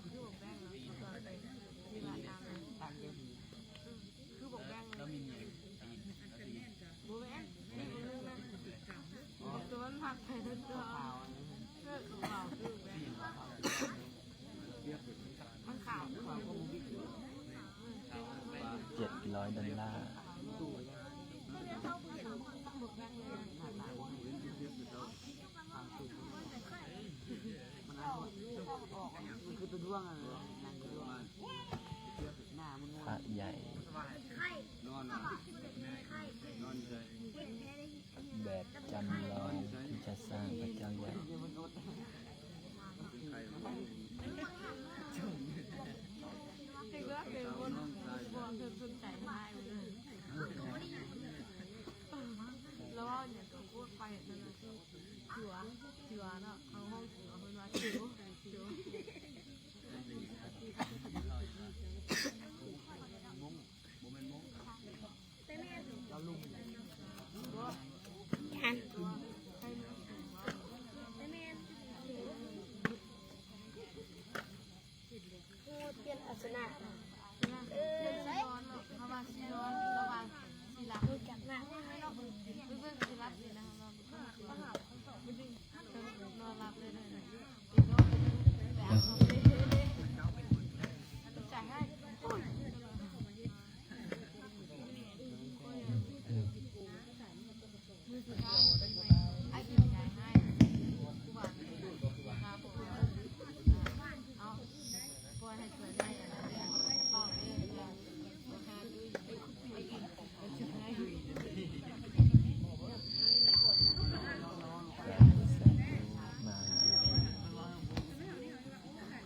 ຄືບັກແບ້ງເລີຍ ບໍ່ແມ່ນ ນີ້ເບິ່ງນະ ຕົວມັນມັກໄປເປັນຕົວ ເອີ ຂາວໆ ຄືແບ້ງ ມັນຂາວ ເຈັດຮ້ອຍດອນລາ. ພະໃຫຍ່ ແບບຈຳລອງທີ່ຈະສ້າງພະເຈົ້າໃຫຍ່. ລາວເວົ້າຫຍັງກໍໂຄດໄປນັ້ນນະ ຈົວ ຈົວເນາະ ເຮົາຮ້ອງຈົວ ເພິ່ນວ່າໂຈ ໂຈ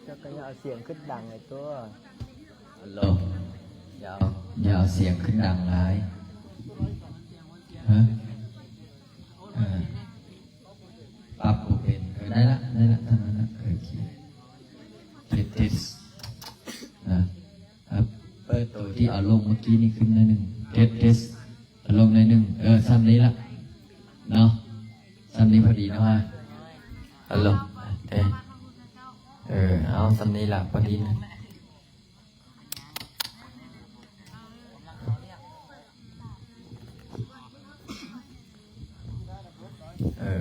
ເຈົ້າກໍຢ່າເອົາສຽງຂຶ້ນດັງໄອ້ຕົວະ. ຮັລໂຫຼ ຢ່າເອົາ ຢ່າເອົາສຽງຂຶ້ນດັງຫຼາຍ. ຮະ? ເອີ ປັບບໍ່ເປັນ. ເອີ ໄດ້ລະ ໄດ້ລະ ເທົ່ານັ້ນລະ. ໂອເຄ ເທສ ເທສ ນະ. ເອີ ເປີດໂຕທີ່ເອົາລົງເມື່ອກີ້ນີ້ຂຶ້ນໜ້ອຍໜຶ່ງ. ເທສ ເທສ ເອົາລົງໜ້ອຍໜຶ່ງ. ເອີ ຊ່ຳນີ້ລະເນາະ ຊ່ຳນີ້ພໍດີເນາະ. ຮະ ຮັລໂຫຼ ເອີ ເອີ ເອົາ ຊ່ຳນີ້ລະ ພໍດີນະ. ເອີ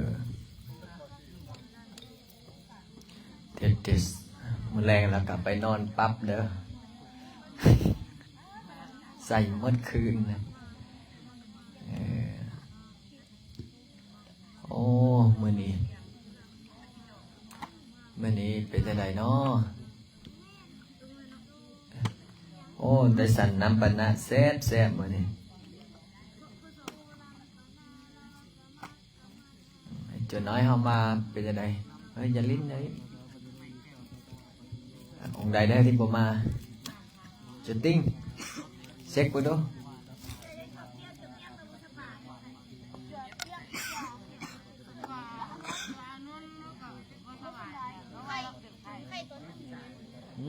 ເທສ ເທສ ມື້ແລງລະກະໄປນອນປັບເດີ ໃສ່ໝົດຄືນນະ. ເອີ ໂອ້ ມື້ນີ້ ມື້ນີ້ເປັນຈັ່ງໃດເນາະ? ໂອ້ ໄດ້ສັນນ້ຳປານະແຊບໆ ມື້ນີ້. ຈົນນ້ອຍເຮົາມາເປັນຈັ່ງໃດ? ເອີ ຢ່າຫຼິ້ນເລີຍ. ອົງໃດແດ່ທີ່ບໍ່ມາ? ຈຸຕິງ ເຊັກເບິ່ງດູ. ຫື?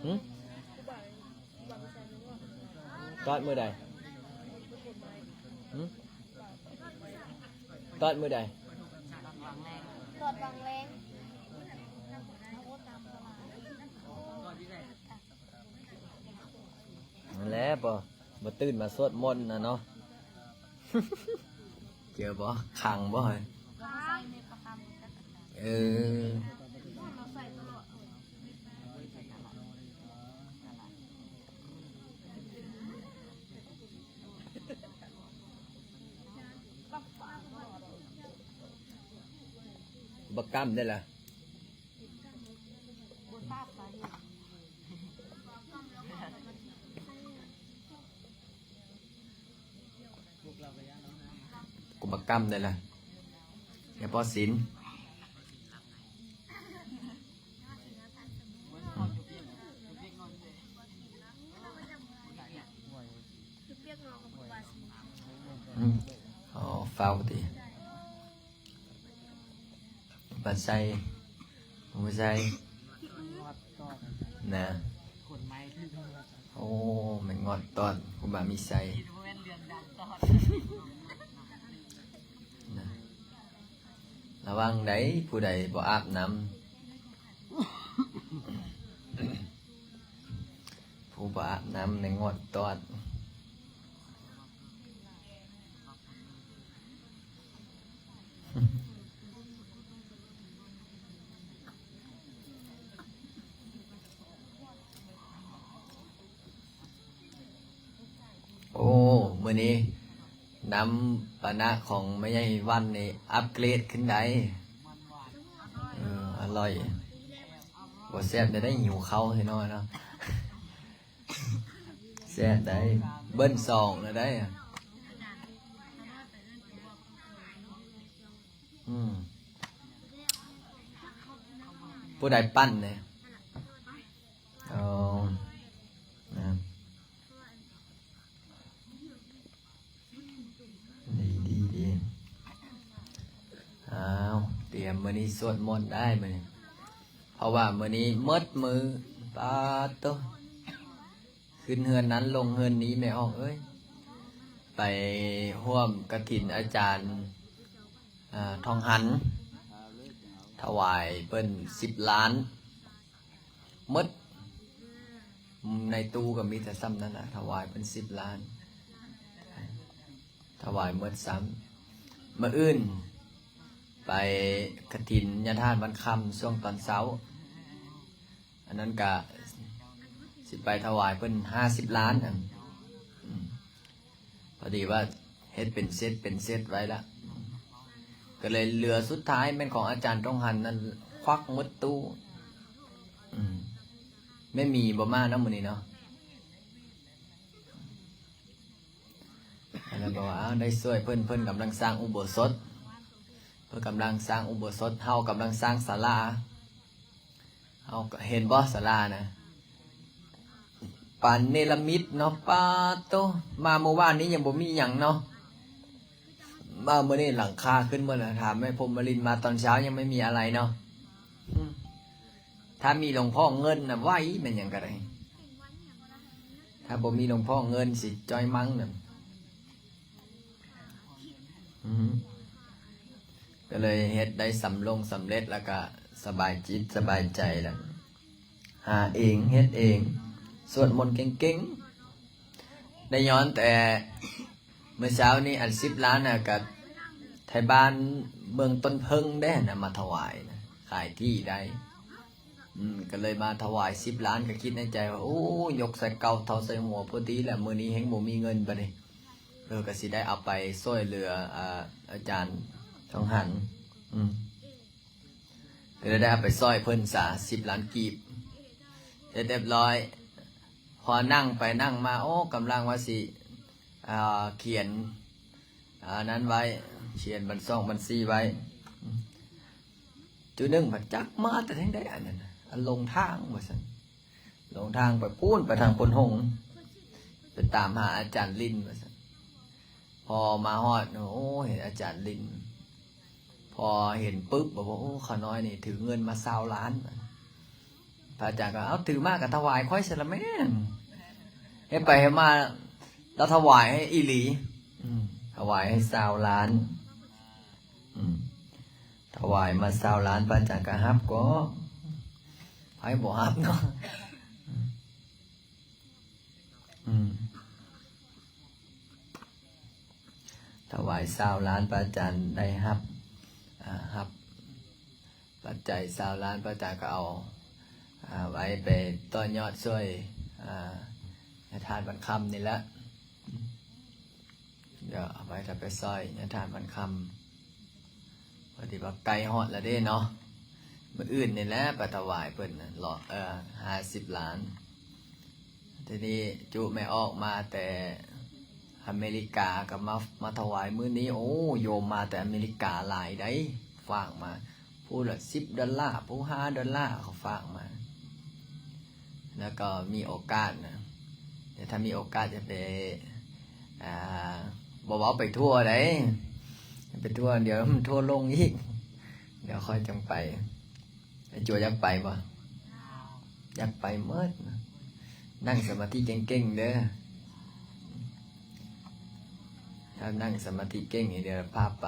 ຫື? ຕອດມື້ໃດ? ຫື? ຕອດມື້ໃດ? ຕອດຫວ່າງແລງ. ນັ້ນແຫຼະ ບໍ່ ບໍ່ຕື່ນມາສວດມົນນະເນາະ. ເຈີບໍ່? ຂັງບໍ່? ເອີ. ບັກກຳໄດ້ລະ. ກູບັກກຳໄດ້ລະ. ຢ່າພໍສິນ. ອືມ ອໍ ເຝົ້າຕິ ບໍ່ໃສ່ ບໍ່ໃສ່ນະ. ໂອ້ ແມ່ນງອດຕອດ ຄູບາມີໄຊນະ. ລະວັງໃດ໋ ຜູ້ໃດບໍ່ອາບນ້ຳ ຜູ້ບໍ່ອາບນ້ຳໃນງອດຕອດ. ໂອ້ ມື້ນີ້ນ້ຳປານະຂອງແມ່ໃຫຍ່ວັນນີ້ອັບເກຣດຂຶ້ນໄດ໋. ເອີ ອະລ່ອຍ. ບໍ່ແຊບແນວໃດ ຫິວເຂົ້າແທ້ເນາະ ເນາະ. ແຊບໄດ໋ ເບິ້ນສອງແລ້ວໄດ໋. ອືມ ຜູ້ໃດປັ່ນນີ້? ອໍ ນະ ດີ ດີ ດີ. ອ້າວ ຕຽມມື້ນີ້ສວດມົນໄດ້ມື້ນີ້ ເພາະວ່າມື້ນີ້ໝົດມື້. ປາດໂຕ ຂຶ້ນເຮືອນນັ້ນລົງເຮືອນນີ້ ແມ່ອອກເອີຍ. ໄປຮ່ວມກະຖິນອາຈານ ອ່າ ທອງຫັນ ຖວາຍເພິ່ນສິບລ້ານ ໝົດ. ໃນຕູ້ກໍມີແຕ່ສ່ຳນັ້ນລະ ຖວາຍເພິ່ນສິບລ້ານ ຖວາຍໝົດຊ້ຳ. ມື້ອື່ນໄປກະຖິນຍາທ່ານວັນຄຳຊ່ວງຕອນເຊົ້າ ອັນນັ້ນກະຊິໄປຖວາຍເພິ່ນຫ້າສິບລ້ານ. ອັນ ອືມ ພໍດີວ່າເຮັດເປັນເຊັດເປັນເຊັດໄວ້ລະ ກໍເລີຍເຫຼືອສຸດທ້າຍແມ່ນຂອງອາຈານທອງຫັນນັ້ນ ຄວັກໝົດຕູ້. ອືມ ແມ່ໝີບໍ່ມາເນາະມື້ນີ້ເນາະ. ແລ້ວບອກວ່າ ອ້າວ ໄດ້ຊ່ວຍເພິ່ນ ເພິ່ນກຳລັງສ້າງອຸໂບສົດ ເພິ່ນກຳລັງສ້າງອຸໂບສົດ ເຮົາກຳລັງສ້າງສາລາ. ເຮົາກໍເຫັນບໍ່ສາລານະ ປານເນລະມິດເນາະ. ປາດໂຕ ມາມື້ວານນີ້ຍັງບໍ່ມີຫຍັງເນາະ ມາມື້ນີ້ຫຼັງຄາຂຶ້ນໝົດແລ້ວ. ຖາມແມ່ພົມມະລິນ ມາຕອນເຊົ້າຍັງໄມ່ມີອະໄລເນາະ. ອືມ ຖ້າມີຫຼວງພໍ່ເງິນນະ ໄວແມ່ນຫຍັງກໍໄດ້ ຖ້າບໍ່ມີຫຼວງພໍ່ເງິນຊິຈ່ອຍມັງນະ. ອືມ ກໍເລີຍເຮັດໄດ້ສຳລົງສຳເລັດ ແລ້ວກໍສະບາຍຈິດສະບາຍໃຈແລ້ວ ຫາເອງເຮັດເອງ ສວດມົນເກັ່ງໆ. ໄດ້ຍ້ອນແຕ່ມື້ເຊົ້ານີ້ ອັນສິບລ້ານນະ ກໍໄທບ້ານເມືອງຕົ້ນເຜິ້ງເດ້ນະ ມາຖວາຍນະ ຂາຍທີ່ໄດ້. ອືມ ກໍເລີຍມາຖວາຍສິບລ້ານ ກໍຄິດໃນໃຈວ່າ ໂອ້ ຍົກໃສ່ເກົ້າເທົ່າໃສ່ຫົວພໍດີແຫຼະ ມື້ນີ້ແຮ່ງບໍ່ມີເງິນບາດນີ້. ເອີ ກໍຊິໄດ້ເອົາໄປຊ່ວຍເຫຼືອ ອາ ອາຈານທອງຫັນ. ອືມ ກໍເລີຍໄດ້ເອົາໄປຊ່ອຍເພິ່ນຊະ ສິບລ້ານກີບ. ເຮັດຮຽບຮ້ອຍ ພໍນັ່ງໄປນັ່ງມາ ໂອ້ ກຳລັງວ່າຊິ ອ່າ ຂຽນ ອັນນັ້ນໄວ້ ຂຽນບັນຊອງບັນຊີໄວ້. ອືມ ຈຸໜຶ່ງ ພັດຈັກມາແຕ່ທາງໃດ ອັນນັ້ນນະ ອັນຫຼົງທາງວ່າຊັ້ນ ຫຼົງທາງໄປພຸ້ນ ໄປທາງໂພນຫົງ ໄປຕາມຫາອາຈານລິນວ່າຊັ້ນ. ພໍມາຮອດ ໂອ້ ເຫັນອາຈານລິນ ພໍເຫັນປຶບ ບອກວ່າ ໂອ້ ຂ້ານ້ອຍນີ້ຖືເງິນມາຊາວລ້ານ. ພະອາຈານກໍ ເອົາ ຖືມາກໍຖວາຍຂ້ອຍຊະລະແມ່. ເຮັດໄປເຮັດມາລາວຖວາຍໃຫ້ອີ່ຫຼີ. ອືມ ຖວາຍໃຫ້ຊາວລ້ານ. ອືມ ຖວາຍມາຊາວລ້ານ ພະອາຈານກໍຮັບກໍ ໃຜບໍ່ຮັບເນາະ. ອືມ ຖວາຍຊາວລ້ານ ພະອາຈານໄດ້ຮັບ ອາ ຮັບປັດໄຈຊາວລ້ານ ພະອາຈານກໍເອົາ ອາ ໄວ້ໄປຕໍ່ຍອດຊ່ວຍ ອາ ຍາທ່ານວັນຄຳນີ້ແຫຼະ. ດຽວເອົາໄວ້ຖ້າໄປຊ່ອຍຍາທ່ານວັນຄຳ ພໍດີວ່າໃກ້ຮອດແລ້ວເດ້ເນາະ. ມື້ອື່ນນີ້ແຫຼະໄປຖວາຍເພິ່ນເນາະ ເອີ ຫ້າສິບລ້ານ. ທີນີ້ຈຸແມ່ອອກມາແຕ່ອາເມລິກາກໍມາ ມາຖວາຍມື້ນີ້. ໂອ້ ໂຍມມາແຕ່ອາເມລິກາຫຼາຍໃດ໋ ຝາກມາ ຜູ້ລະສິບໂດລາ ຜູ້ຫ້າໂດລາ ເຂົາຝາກມາ. ແລ້ວກໍມີໂອກາດນະ ແຕ່ຖ້າມີໂອກາດຈະໄປ ອ່າ ບໍ່ເວົ້າໄປທົ່ວໃດ໋ ໄປທົ່ວ ດຽວມັນທົ່ວລົງອີກ ດຽວຄ່ອຍຈັ່ງໄປ. ໄອ້ຈົວຢາກໄປບໍ່? ຢາກໄປໝົດ. ນັ່ງສະມາທິເກັ່ງໆເດີ. ຖ້ານັ່ງສະມາທິເກັ່ງນີ້ ດຽວພາໄປ.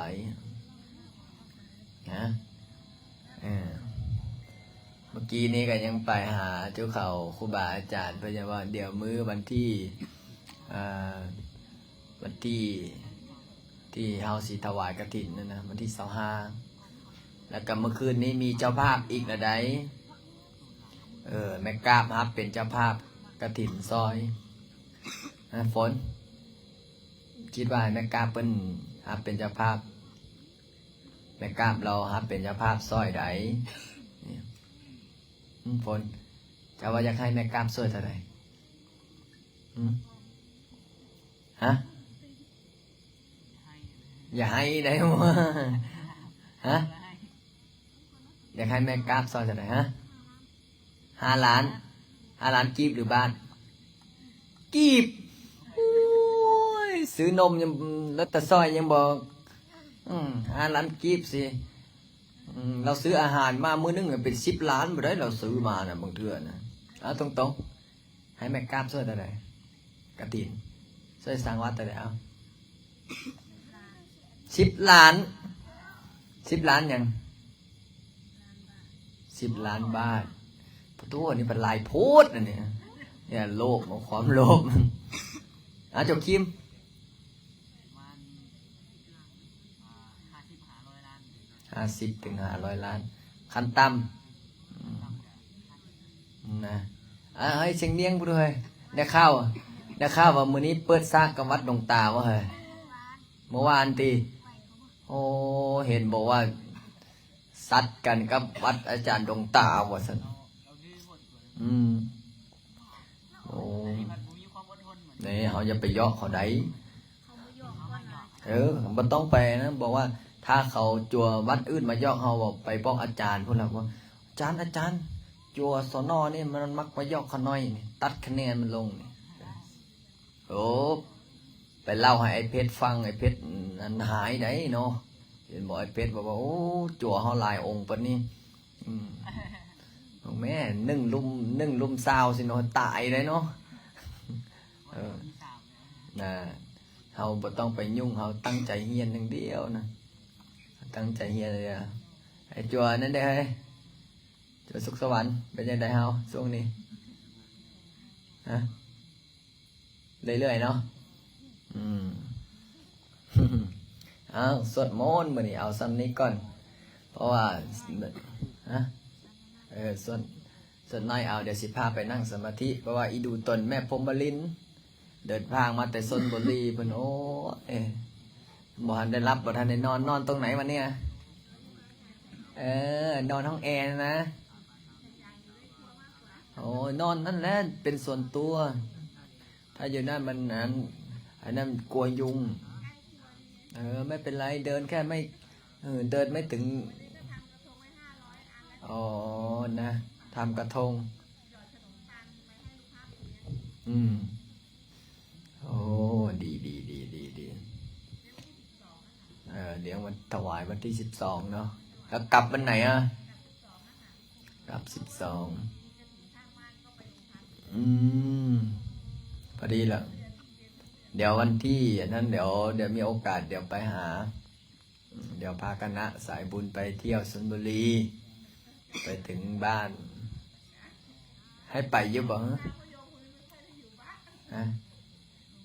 ຮະ? ກີ້ນີ້ກໍຍັງໄປຫາເຈົ້າເຂົາ ຄູບາອາຈານ ເພິ່ນຍັງວ່າ ດຽວມື້ວັນທີ ເອີ ວັນທີ ທີ່ເຮົາຊິຖວາຍກະຖິນນັ້ນນະ ວັນທີຊາວຫ້າ ແລ້ວກໍມື້ຄືນນີ້ມີເຈົ້າພາບອີກລະໃດ໋ ເອີ ແມ່ກາບຮັບເປັນເຈົ້າພາບກະຖິນຊ່ອຍ ນະ ຝົນ ຄິດວ່າໃຫ້ແມ່ກາບເພິ່ນຮັບເປັນເຈົ້າພາບ ແມ່ກາບລາວຮັບເປັນເຈົ້າພາບຊ່ອຍໃດ໋ ນີ້ ອືມ ຝົນ ເຈົ້າວ່າຢາກໃຫ້ແມ່ກາບຊ່ອຍເທົ່າໃດ? ຫືມ? ຮະ? ຢ່າໃຫ້ໄດ້ບໍ່? ຮະ? ຢາກໃຫ້ແມ່ກາບຊ່ອຍເທົ່າໃດ? ຮະ? ຫ້າລ້ານ ຫ້າລ້ານກີບຫຼືບາດ? ກີບ ໂອ້ຍ ຊື້ນົມຍັງ ແລ້ວແຕ່ຊ່ອຍຍັງບໍ່ ອືມ ຫ້າລ້ານກີບຊິ ອືມ ລາວຊື້ອາຫານມາມື້ໜຶ່ງເປັນສິບລ້ານບໍ່ໄດ້ ລາວຊື້ມານະ ບາງເທື່ອນະ ເອົາຕົງໆ ໃຫ້ແມ່ກາບຊ່ອຍເທົ່າໃດ? ກະຖິນ ຊ່ອຍສ້າງວັດເທົ່າໃດ? ເອົາ ສິບລ້ານ ສິບລ້ານຫຍັງ? ສິບລ້ານບາດ ປະຕູ ອັນນີ້ມັນຫຼາຍໂພດ ອັນນີ້ ຢ່າໂລບ ເອົາຄວາມໂລບ ອາ ເຈົ້າຄິມ ຫ້າສິບເຖິງຫ້າຮ້ອຍລ້ານ ຂັ້ນຕ່ຳ ອືມ ນະ ເອີຍ ເຊງນຽງ ຜູ້ດວຍ ໄດ້ຂ່າວ ໄດ້ຂ່າວວ່າມື້ນີ້ເປີດສາກກັບວັດດອງຕາບໍ່ເຮີ້ຍ? ເມື່ອວານຕິ ໂອ້ ເຫັນບອກວ່າສັດກັນກັບວັດອາຈານດວງຕາວ່າຊັ້ນ ອືມ ໂອ້ ນີ້ເຮົາຢ່າໄປເຍາະເຂົາໃດ ເອີ ບໍ່ຕ້ອງໄປນະ ບອກວ່າຖ້າເຂົາຈົວວັດອື່ນມາເຍາະເຮົາ ເວົ້າໄປບອກອາຈານພຸ້ນລະວ່າ ອາຈານ ອາຈານ ຈົວສນນີ້ມັນມັກມາເຍາະຂ້ານ້ອຍນີ້ ຕັດຄະແນນມັນລົງນີ້. ໂອ້ ໄປເລົ່າໃຫ້ໄອ້ເພັດຟັງ ໄອ້ເພັດ ອັນ ຫາຍໄດເນາະ ເຫັນບໍ່ ໄອ້ເພັດບອກວ່າ ໂອ້ ຈົວເຮົາຫຼາຍອົງປານນີ້ ອືມ ແມ່ ໜຶ່ງລຸມ ໜຶ່ງລຸມຊາວຊິເນາະ ຕາຍໄດເນາະ ເອີ ນະ ເຮົາບໍ່ຕ້ອງໄປຫຍຸ້ງ ເຮົາຕັ້ງໃຈຮຽນຢ່າງດຽວນະ ຕັ້ງໃຈຮຽນເລີຍ ໄອ້ຈົວນັ້ນເດ້ເຮີ້ຍ ຈົວສຸກສະຫວັນ ເປັນຈັ່ງໃດເຮົາຊ່ວງນີ້ ຮະ? ເລື້ອຍໆເນາະ ອືມ ເອົາ ສວດມົນມື້ນີ້ເອົາຊ່ຳນີ້ກ່ອນ ເພາະວ່າ ຮະ ເອີ ສວດ ສວດໜ້ອຍເອົາ ດຽວຊິພາໄປນັ່ງສະມາທິ ເພາະວ່າອີດູຕົນແມ່ພົມມະລິນ ເດີນທາງມາແຕ່ຊົນບຸລີພຸ້ນ ໂອ້ຍ ບໍ່ທັນໄດ້ຫຼັບ ບໍ່ທັນໄດ້ນອນ ນອນຕົງໃນວະເນຍ? ເອີ ນອນຫ້ອງແອນະ ໂອ້ຍ ນອນນັ້ນແຫຼະ ເປັນສ່ວນຕົວ ຖ້າຢູ່ນັ້ນມັນ ອັນ ອັນນັ້ນ ກົວຍຸງ ເອີ ໄມ່ເປັນໄລ ເດີນແຄ່ໄມ່ ເອີ ເດີນໄມ່ເຖິງ ອໍ ນະ ທຳກະທົງ ອືມ ໂອ້ ດີໆໆໆໆ ເອີ ລ້ຽງວັນ ຖວາຍວັນທີສິບສອງເນາະ ແລ້ວກັບວັນໃດອະ? ກັບສິບສອງ ອືມ ພໍດີລະ ດຽວວັນທີອັນນັ້ນ ດຽວ ດຽວມີໂອກາດ ດຽວໄປຫາ ດຽວພາຄະນະສາຍບຸນໄປທ່ຽວຊົນບຸລີ ໄປເຖິງບ້ານ ໃຫ້ໄປຢູ່ບໍ່? ຮະ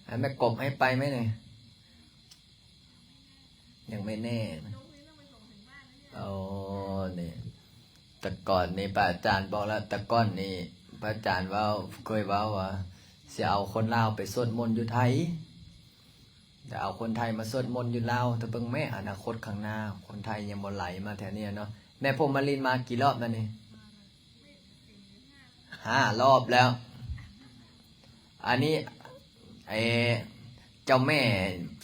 ໃຫ້ແມ່ກົບໃຫ້ໄປໄໝນີ້? ຍັງໄມ່ແນ່ ໂອ້ ນີ້ ແຕ່ກ່ອນນີ້ພະອາຈານບອກແລ້ວ ແຕ່ກ່ອນນີ້ພະອາຈານເວົ້າ ເຄີຍເວົ້າວ່າ ຊິເອົາຄົນລາວໄປສວດມົນຢູ່ໄທ ຈະເອົາຄົນໄທມາສວດມົນຢູ່ລາວ ຖ້າເບິ່ງແມ້ອະນາຄົດຂ້າງໜ້າ ຄົນໄທຍັງບໍ່ໄຫຼມາແຖວນີ້ເນາະ ແມ່ພົມມະລິນມາກີ່ລອບແລ້ວນີ້? ຫ້າລອບແລ້ວ ອັນນີ້ ໄອ້ເຈົ້າແມ່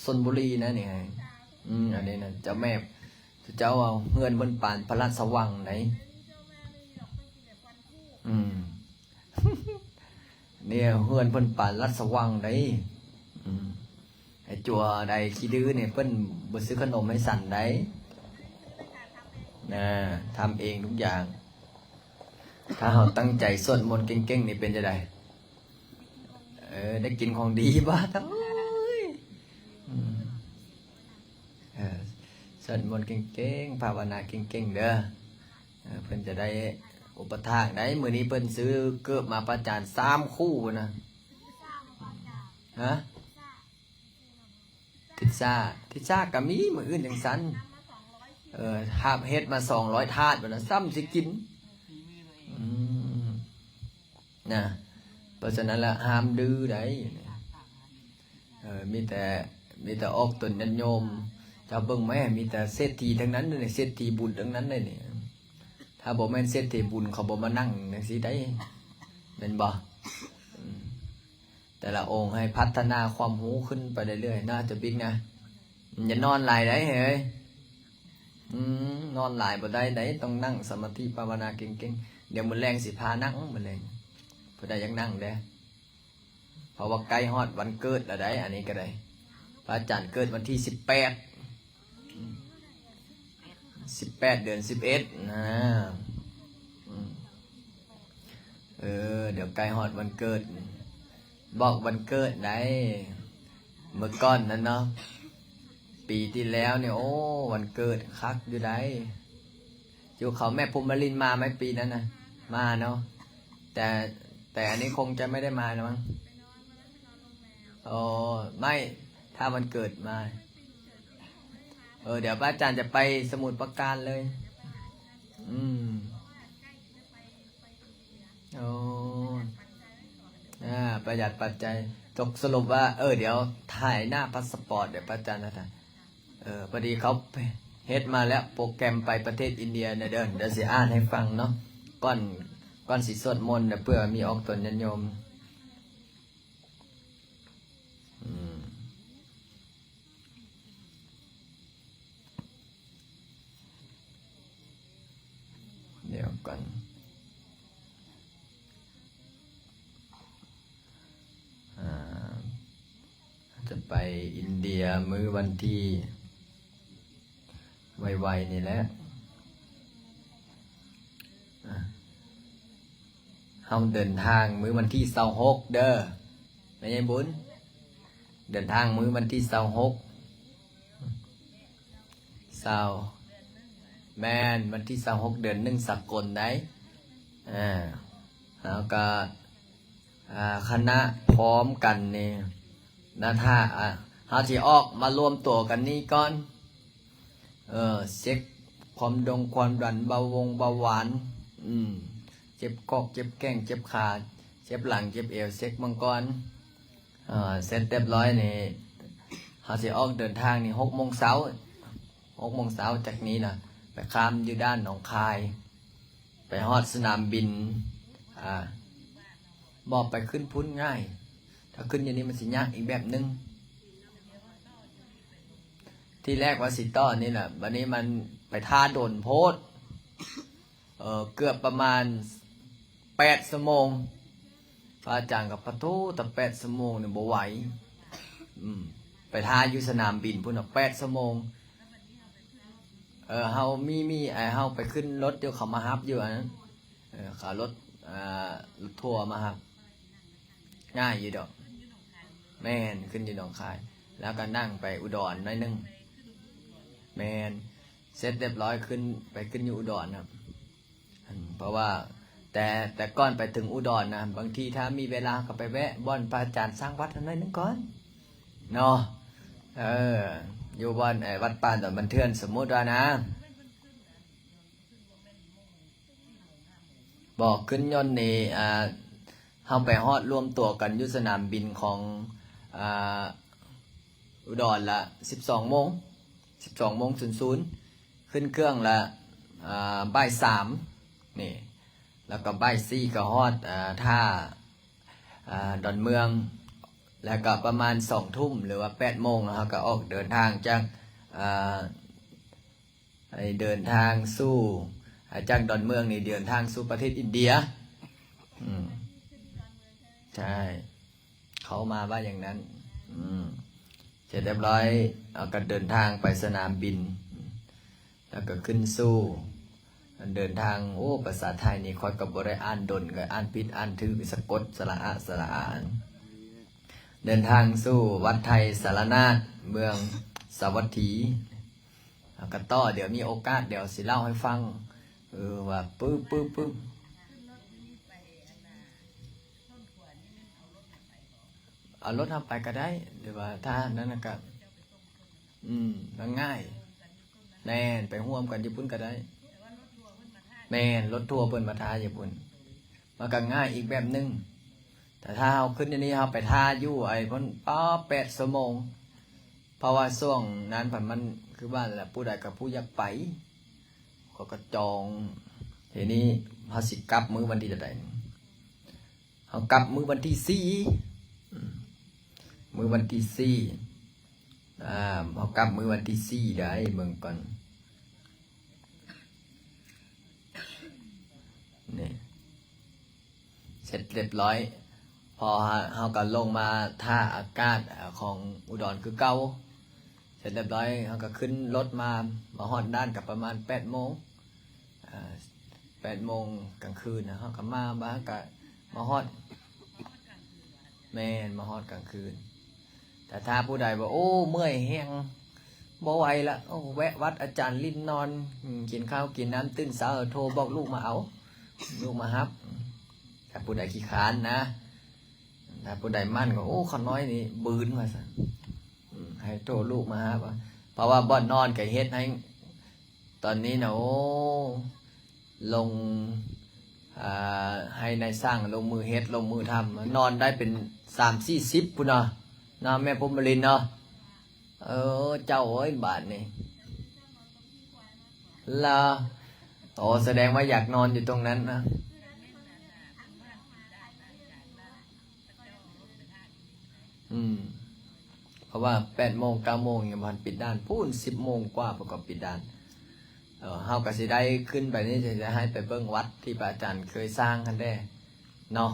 ຊົນບຸລີນະນີ້ ອືມ ອັນນີ້ນະ ເຈົ້າແມ່ ເຈົ້າເອົາເຮືອນເພິ່ນປານພະລາຊະວັງໃດ ອືມ ນີ້ເຮືອນເພິ່ນປານລາຊະວັງໃດ ອືມ ໄອ້ຈົວໃດຂີ້ດື້ນີ້ ເພິ່ນບໍ່ຊື້ຂະໜົມໃຫ້ສັນໃດ ນະ ທຳເອງທຸກຢ່າງ ຖ້າເຮົາຕັ້ງໃຈສວດມົນເກັ່ງໆນີ້ ເປັນຈັ່ງໃດ? ເອີ ໄດ້ກິນຂອງດີບໍ່? ໂອ້ຍ ອືມ ເອີ ສວດມົນເກັ່ງໆ ພາວະນາເກັ່ງໆເດີ ເອີ ເພິ່ນຈະໄດ້ ອຸປະຖາກໄດ໋. ມື້ນີ້ເພິ່ນຊື້ເກີບມາພະອາຈານສາມຄູ່ພຸ້ນນະ. ຮະ? ພິດຊາ, ພິດຊາກໍມີ, ມື້ອື່ນຈັ່ງຊັ້ນ. ເອີ, ຫາບເຮັດມາສອງຮ້ອຍຖາດພຸ້ນນະ, ຊ້ຳຊິກິນ. ອືມ. ນະ, ເພາະສະນັ້ນລະ ຫ້າມດື້ໄດ໋. ເອີ, ມີແຕ່, ມີແຕ່ອອກຕົນຍາດໂຍມ. ເຈົ້າເບິ່ງແມ້, ມີແຕ່ເສດຖີທັງນັ້ນເດ, ເສດຖີບຸນທັງນັ້ນເດນີ້. ຖ້າບໍ່ແມ່ນເສດຖີບຸນ ເຂົາບໍ່ມານັ່ງຈັ່ງຊີ້ໄດ໋, ແມ່ນບໍ່? ອືມ. ແຕ່ລະອົງໃຫ້ພັດທະນາຄວາມຮູ້ຂຶ້ນໄປເລື້ອຍໆ ນະ ເຈົ້າບິກນະ. ຢ່ານອນຫຼາຍໄດ໋ເຮີ້ຍ. ອືມ, ນອນຫຼາຍບໍ່ໄດ້ໄດ໋, ຕ້ອງນັ່ງສະມາທິພາວະນາເກັ່ງໆ. ດຽວມື້ແລງຊິພານັ່ງ, ມື້ແລງ ຜູ້ໃດຢາກນັ່ງເດ້. ເພາະວ່າໃກ້ຮອດວັນເກີດແລ້ວໄດ໋, ອັນນີ້ກໍໄດ້. ພະອາຈານເກີດວັນທີສິບແປດ, ອືມ, ສິບແປດ ເດືອນສິບເອັດນະ. ອືມ. ເອີ, ດຽວໃກ້ຮອດວັນເກີດ. ບອກວັນເກີດໄດ້. ເມື່ອກ່ອນນັ້ນເນາະ, ປີທີ່ແລ້ວນີ້, ໂອ້, ວັນເກີດຄັກຢູ່ໄດ໋. ຢູ່ເຂົາແມ່ພົມມະລິນມາໄໝ ປີນັ້ນນະ? ມາເນາະ, ແຕ່, ແຕ່ອັນນີ້ຄົງຈະໄມ່ໄດ້ມາແລ້ວມັ້ງ. ອໍ, ໄມ່, ຖ້າວັນເກີດມາ. ເອີ, ດຽວພະອາຈານຈະໄປສະໝຸດປາການເລີຍ. ອືມ. ໂອ້ ອາ ປະຢັດປັດໄຈ. ຕົກສະຫຼຸບວ່າ ເອີ ດຽວຖ່າຍໜ້າພາສປອດ ດຽວພະອາຈານນະ ເອີ ພໍດີເຂົາເຮັດມາແລ້ວ ໂປຣແກຣມໄປປະເທດອິນເດຍນະເດີ. ດຽວຊິອ່ານໃຫ້ຟັງເນາະ ກ່ອນ ກ່ອນຊິສວດມົນນະ ເພື່ອມີອອກຕົນຍາດໂຍມ. ອືມ. ດຽວກ່ອນ ອາ ຈະໄປອິນເດຍມື້ວັນທີ ໄວໆນີ້ແຫຼະ. ອາ ເຮົາເດີນທາງມື້ວັນທີຊາວຫົກເດີ ແມ່ໃຫຍ່ບຸນ. ເດີນທາງມື້ວັນທີຊາວຫົກ ຊາວ ແມ່ນ ວັນທີຊາວຫົກ ເດືອນໜຶ່ງສາກົນໃດ໋. ເຮົາກະ ອາ ຄະນະພ້ອມກັນນີ້ນະ ຖ້າ ອາ ເຮົາຊິອອກມາລວມຕົວກັນນີ້ກ່ອນ. ເອີ ເຊັກຄວາມດົງຄວາມດັນ ເບົາວົງເບົາຫວານ ອືມ ເຈັບຄອກເຈັບແຂ້ງ ເຈັບຂາ ເຈັບຫຼັງ ເຈັບເອວ ເຊັກເບິ່ງກ່ອນ. ເອີ ເສັດຮຽບຮ້ອຍນີ້ ເຮົາຊິອອກເດີນທາງນີ້ ຫົກໂມງເຊົ້າ ຫົກໂມງເຊົ້າ ຈາກນີ້ນະ ໄປຂ້າມຢູ່ດ່ານໜອງຄາຍ ໄປຮອດສະໜາມບິນ ອາ ບໍ່ ໄປຂຶ້ນພຸ້ນງ່າຍ ຖ້າຂຶ້ນຢູ່ນີ້ມັນຊິຍາກອີກແບບໜຶ່ງ. ທີແລກວ່າຊິຕໍ່ນີ້ແຫຼະ ບັດນີ້ມັນໄປຖ້າດົນໂພດ ເອີ ເກືອບປະມານແປດຊົ່ວໂມງ. ພະອາຈານກໍ ປະໂທ້ ຖ້າແປດຊົ່ວໂມງນີ້ບໍ່ໄຫວ ອືມ ໄປຖ້າຢູ່ສະໜາມບິນພຸ້ນນະ ແປດຊົ່ວໂມງ. ເອີ ເຮົາມີ ມີ ເຮົາໄປຂຶ້ນລົດຢູ່ ເຂົາມາຮັບຢູ່ອັນນັ້ນ ເອີ ເຂົາລົດ ອາ ລົດທົວມາຮັບ ງ່າຍຢູ່ດອກ. ແມ່ນ ຂຶ້ນຢູ່ໜອງຄາຍ ແລ້ວກໍນັ່ງໄປອຸດອນໜ້ອຍໜຶ່ງ. ແມ່ນ ເສັດຮຽບຮ້ອຍ ຂຶ້ນ ໄປຂຶ້ນຢູ່ອຸດອນນະ. ເພາະວ່າ ແຕ່ ແຕ່ກ່ອນໄປເຖິງອຸດອນນະ ບາງທີຖ້າມີເວລາກໍໄປແວະບ່ອນພະອາຈານສ້າງວັດໜ້ອຍໜຶ່ງກ່ອນເນາະ. ເອີ ຢູ່ບ່ອນ ເອີ ວັດປ່າດອນບັນເທືອນ ສົມມຸດວ່ານະ. ບໍ່ ຂຶ້ນຍົນນີ້ ອາ ເຮົາໄປຮອດລວມຕົວກັນຢູ່ສະໜາມບິນຂອງ ອາ ອຸດອນລະສິບສອງໂມງ ສິບສອງໂມງສູນສູນ ຂຶ້ນເຄື່ອງລະ ອາ ບ່າຍສາມນີ້ ແລ້ວກໍບ່າຍສີ່ກໍຮອດ ອາ ທ່າ ອາ ດອນເມືອງ ແລ້ວກໍປະມານສອງທຸ່ມ ຫຼືວ່າແປດໂມງ ເຮົາກໍອອກເດີນທາງຈາກ ອາ ໃຫ້ເດີນທາງສູ່ ຈາກດອນເມືອງນີ້ເດີນທາງສູ່ປະເທດອິນເດຍ. ອືມ ໃຊ່ ເຂົາມາວ່າຢ່າງນັ້ນ. ອືມ ເສັດຮຽບຮ້ອຍ ເຮົາກໍເດີນທາງໄປສະໜາມບິນ ແລ້ວກໍຂຶ້ນສູ່ ເດີນທາງ. ໂອ້ ພາສາໄທນີ້ຂ້ອຍກໍບໍ່ໄດ້ອ່ານດົນ ກໍອ່ານຜິດອ່ານຖືກ ສະກົດ ສະຫຼະອະ ສະຫຼະອາ. ເດີນທາງສູ່ວັດໄທສາລະນາດ ເມືອງສາວັດຖີ. ແລ້ວກໍຕໍ່ ດຽວມີໂອກາດ ດຽວຊິເລົ່າໃຫ້ຟັງ ເອີ ວ່າປຶບ ປຶບ ປຶບ າລົດເຮົາໄປກໍໄດ້ ຫຼືວ່າຖ້ານັ້ນນະກໍ ອືມ ກໍງ່າຍ. ແມ່ນ ໄປຮ່ວມກັນຢູ່ພຸ້ນກໍໄດ້. ແມ່ນ ລົດທົວເພິ່ນມາຖ້າຢູ່ພຸ້ນ ມັນກໍງ່າຍອີກແບບໜຶ່ງ. ແຕ່ຖ້າເຮົາຂຶ້ນຢູ່ນີ້ ເຮົາໄປຖ້າຢູ່ໄອ້ພຸ້ນ ປາ ແປດຊົ່ວໂມງ. ເພາະວ່າຊ່ວງນັ້ນພັດມັນ ຄືວ່າແຫຼະ ຜູ້ໃດກໍຜູ້ຢາກໄປ ເຂົາກໍຈອງ. ທີນີ້ເຮົາຊິກັບມື້ວັນທີເທົ່າໃດ? ເຮົາກັບມື້ວັນທີສີ່ ອືມ ມື້ວັນທີສີ່ ອາ ເຮົາກັບມື້ວັນທີສີ່ໄດ້ ເບິ່ງກ່ອນ ນີ້ ເສັດລຽບລ້ອຍ. ພໍເຮົາ ເຮົາກໍລົງມາທ່າອາກາດ ອາ ຂອງອຸດອນຄືເກົ່າ. ເສັດລຽບລ້ອຍ ເຮົາກໍຂຶ້ນລົດມາ ມາຮອດດ່ານກໍປະມານແປດໂມງ ອາ ແປດໂມງກາງຄືນນະ ເຮົາກໍມາ ມາ ເຮົາກໍມາຮອດ ແມ່ນ ມາຮອດກາງຄືນ. ແຕ່ຖ້າຜູ້ໃດວ່າ ໂອ້ ເມື່ອຍແຮງ ບໍ່ໄຫວລະ ໂອ້ ແວະວັດອາຈານລິນນອນ ອືມ ກິນເຂົ້າກິນນ້ຳ ຕື່ນເຊົ້າໂທບອກລູກມາເອົາ ລູກມາຮັບ. ຖ້າຜູ້ໃດຂີ້ຄ້ານນະ ຖ້າຜູ້ໃດໝັ້ນກໍ ໂອ້ ຂ້ານ້ອຍນີ້ບືນວ່າຊັ້ນ ອືມ ໃຫ້ໂທລູກມາຮັບ. ເພາະວ່າບ່ອນນອນກໍເຮັດໃຫ້ ຕອນນີ້ນະ ໂອ້ ລົງ ອາ ໃຫ້ນາຍຊ່າງລົງມືເຮັດ ລົງມືທຳ ນອນໄດ້ເປັນສາມສີ່ສິບພຸ້ນນະ ເນາະ ແມ່ພົມມະລິນເນາະ. ເອີ ເຈົ້າເອີຍ ບາດນີ້ລະ ໂອ້ ສະແດງວ່າຢາກນອນຢູ່ຕົງນັ້ນນະ. ອືມ ເພາະວ່າແປດໂມງ ເກົ້າໂມງຍັງບໍ່ທັນປິດດ່ານ ພຸ້ນ ສິບໂມງກວ່າເພິ່ນກໍປິດດ່ານ. ເອີ ເຮົາກໍຊິໄດ້ຂຶ້ນໄປນີ້ ຈະໃຫ້ໄປເບິ່ງວັດທີ່ພະອາຈານເຄີຍສ້າງຫັ້ນແດ່ເນາະ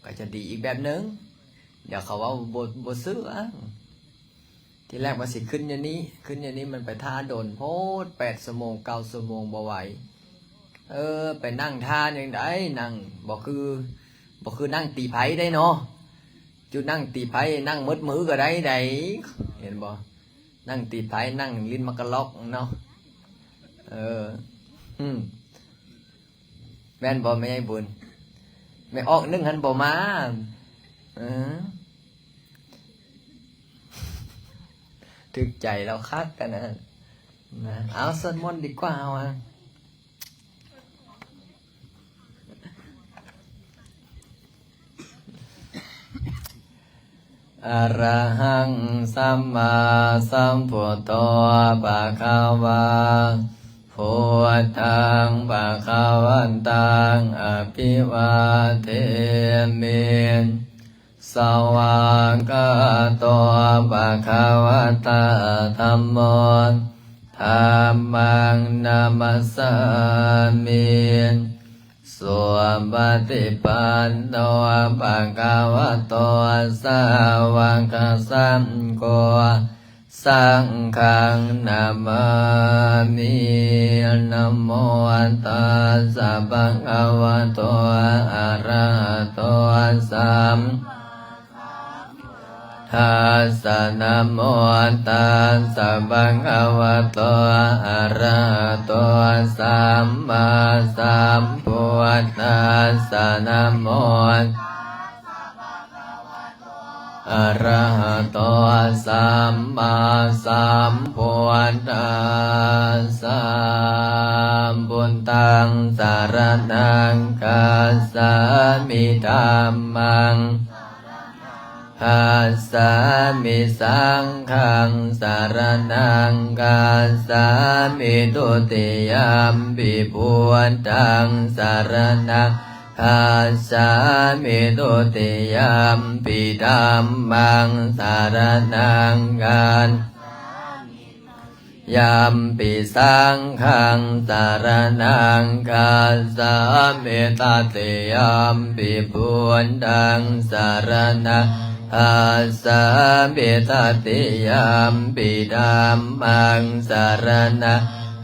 ກໍຈະດີອີກແບບໜຶ່ງ. ດຽວເຂົາເວົ້າບໍ່ ບໍ່ເຊື່ອ. ທີແລກວ່າຊິຂຶ້ນຢູ່ນີ້ ຂຶ້ນຢູ່ນີ້ມັນໄປຖ້າດົນໂພດ ແປດຊົ່ວໂມງ ເກົ້າຊົ່ວໂມງ ບໍ່ໄຫວ. ເອີ ໄປນັ່ງຖ້າຈັ່ງໃດ ນັ່ງ ບໍ່ຄື ບໍ່ຄືນັ່ງຕີໄພໄດ໋ເນາະ. ຈຸນັ່ງຕີໄພ ນັ່ງໝົດມື້ກໍໄດ້ໄດ໋ ເຫັນບໍ່? ນັ່ງຕີໄພ ນັ່ງຫຼິ້ນໝາກກະລັອກເນາະ. ເອີ ອືມ ແມ່ນບໍ່ແມ່ໃຫຍ່ບຸນ? ແມ່ອອກໜຶ່ງຫັ້ນບໍ່ມາ. ເອີ ຖືກໃຈລາວຄັກກັນນະ ນະ. ເອົາ ສວດມົນດີກວ່າເຮົາອະ. Arahaṃ sammāsambuddho bhagavā, buddhaṃ bhagavantaṃ abhivādemi. Svākkhāto bhagavatā dhammo, dhammaṃ namassāmi. Supaṭipanno bhagavato sāvakasaṅgho, saṅghaṃ namāmi. Namo tassa bhagavato arahato sam tassa. Namo tassa bhagavato arahato sammāsambuddhassa. Namo arahato sammāsambuddhassa. Buddhaṃ saraṇaṃ gacchāmi. Dhammaṃ gacchāmi. Saṅghaṃ saraṇaṃ gacchāmi. Dutiyampi buddhaṃ saraṇaṃ gacchāmi. Dutiyampi dhammaṃ saraṇaṃ gac yampi saṅghaṃ saraṇaṃ gacchāmi. Tatiyampi buddhaṃ saraṇaṃ gacchāmi. Tatiyampi dhammaṃ saraṇaṃ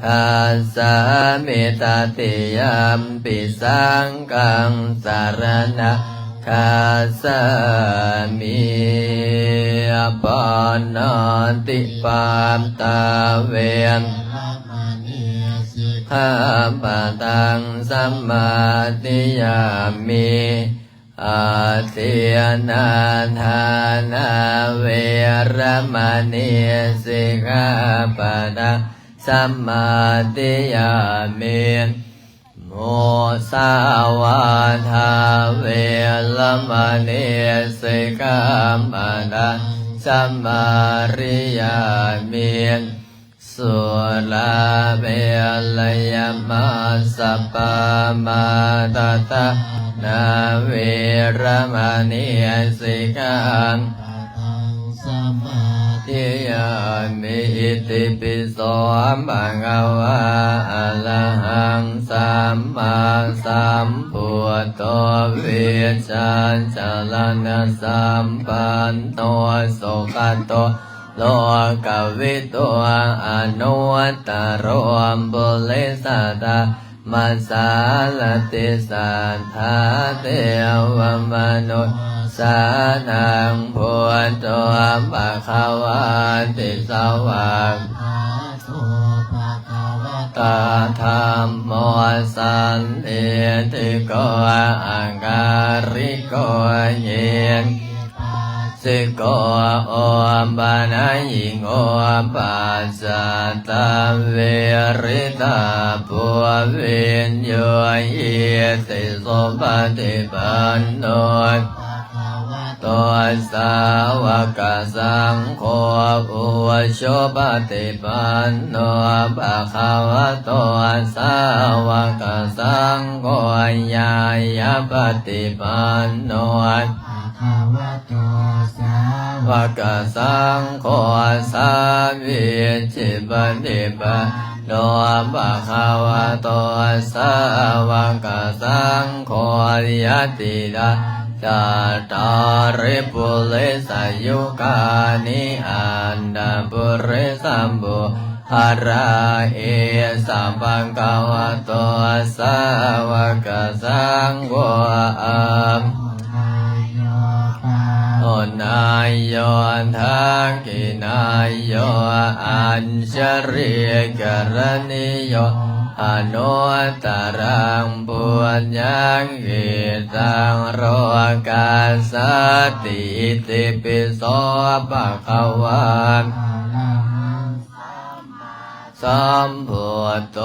gacchāmi. Tatiyampi saṅghaṃ saraṇaṃ gacchāmi. Pāṇātipātā veramaṇī sikkhāpadaṃ samādiyāmi. ອາທິນນາທານາ ເວລະມະນີ ສິກຂາປະທັງ ສະມາທິຍາມິ. ມຸສາວາທາ ເວລະມະນີ ສິກຂາປະທັງ ສະມາທິຍາມິ. ສຸລາເມລະຍະມະດຊະປາມາດຖານາ ເວລະມະນີ ສິກຂາປະທັງ ສະມາທິຍາມິ. ອິຕິປິໂສ ພະຄະວາ ອະລະຫັງ ສຳມາສຳພຸດໂທ ວິຊາຈາລະນະສຳປັນໂນ ສຸກຂະໂຕ ໂລກະວິທູ ອະນຸດຕະໂຣ ປຸລິສະທຳມະສາລະຕິ ສັດຖາເທວະມະນຸດສານັງ ພຸດໂທ ພະຄະວາຕິ ສະຫວາກຂາໂຕ ພະຄະວະຕາ ທຳໂມ ສັນທິດຖິໂກ ອາກາລິໂກ ເອ ຊິໂກ ໂອປະນະຍິໂກ ປັດຈັດຕະເວລິຕາໂພ ວິນຍູຫິຕິ ສຸປະຕິປັນໂນ ພະຄະວະໂຕ ສາວະກະສັງໂຄ ອຸຊຸປະຕິປັນໂນ ພະຄະວະໂຕ ສາວະກະສັງໂຄ ຍາຍະປະຕິປັນໂນ ພະຄະວະໂຕ ສາວະກະສັງໂຄ ສາມີຈິປະຕິປັນໂນ ພະຄະວະໂຕ ສາວະກະສັງໂຄ ຍະຕິທັງ ຈັດຕາລິ ປຸລິສະຍຸການິ ອັດຖະປຸລິສະບຸກ ຄະລາ ເອສະ ພະຄະວະໂຕ ສາວະກະສັງໂຄ ອາ ໂອນາໂຍ ທັກຂິນາໂຍ ອັນຊະລີກະລະນີໂຍ ອະນຸດຕະລັງ ປຸນຍັງກິດຕັງ ໂລກັດສາຕິ ອິຕິປິໂສ ພະຄະວາ ອະລະຫັງ ສຳມາສຳພຸດໂທ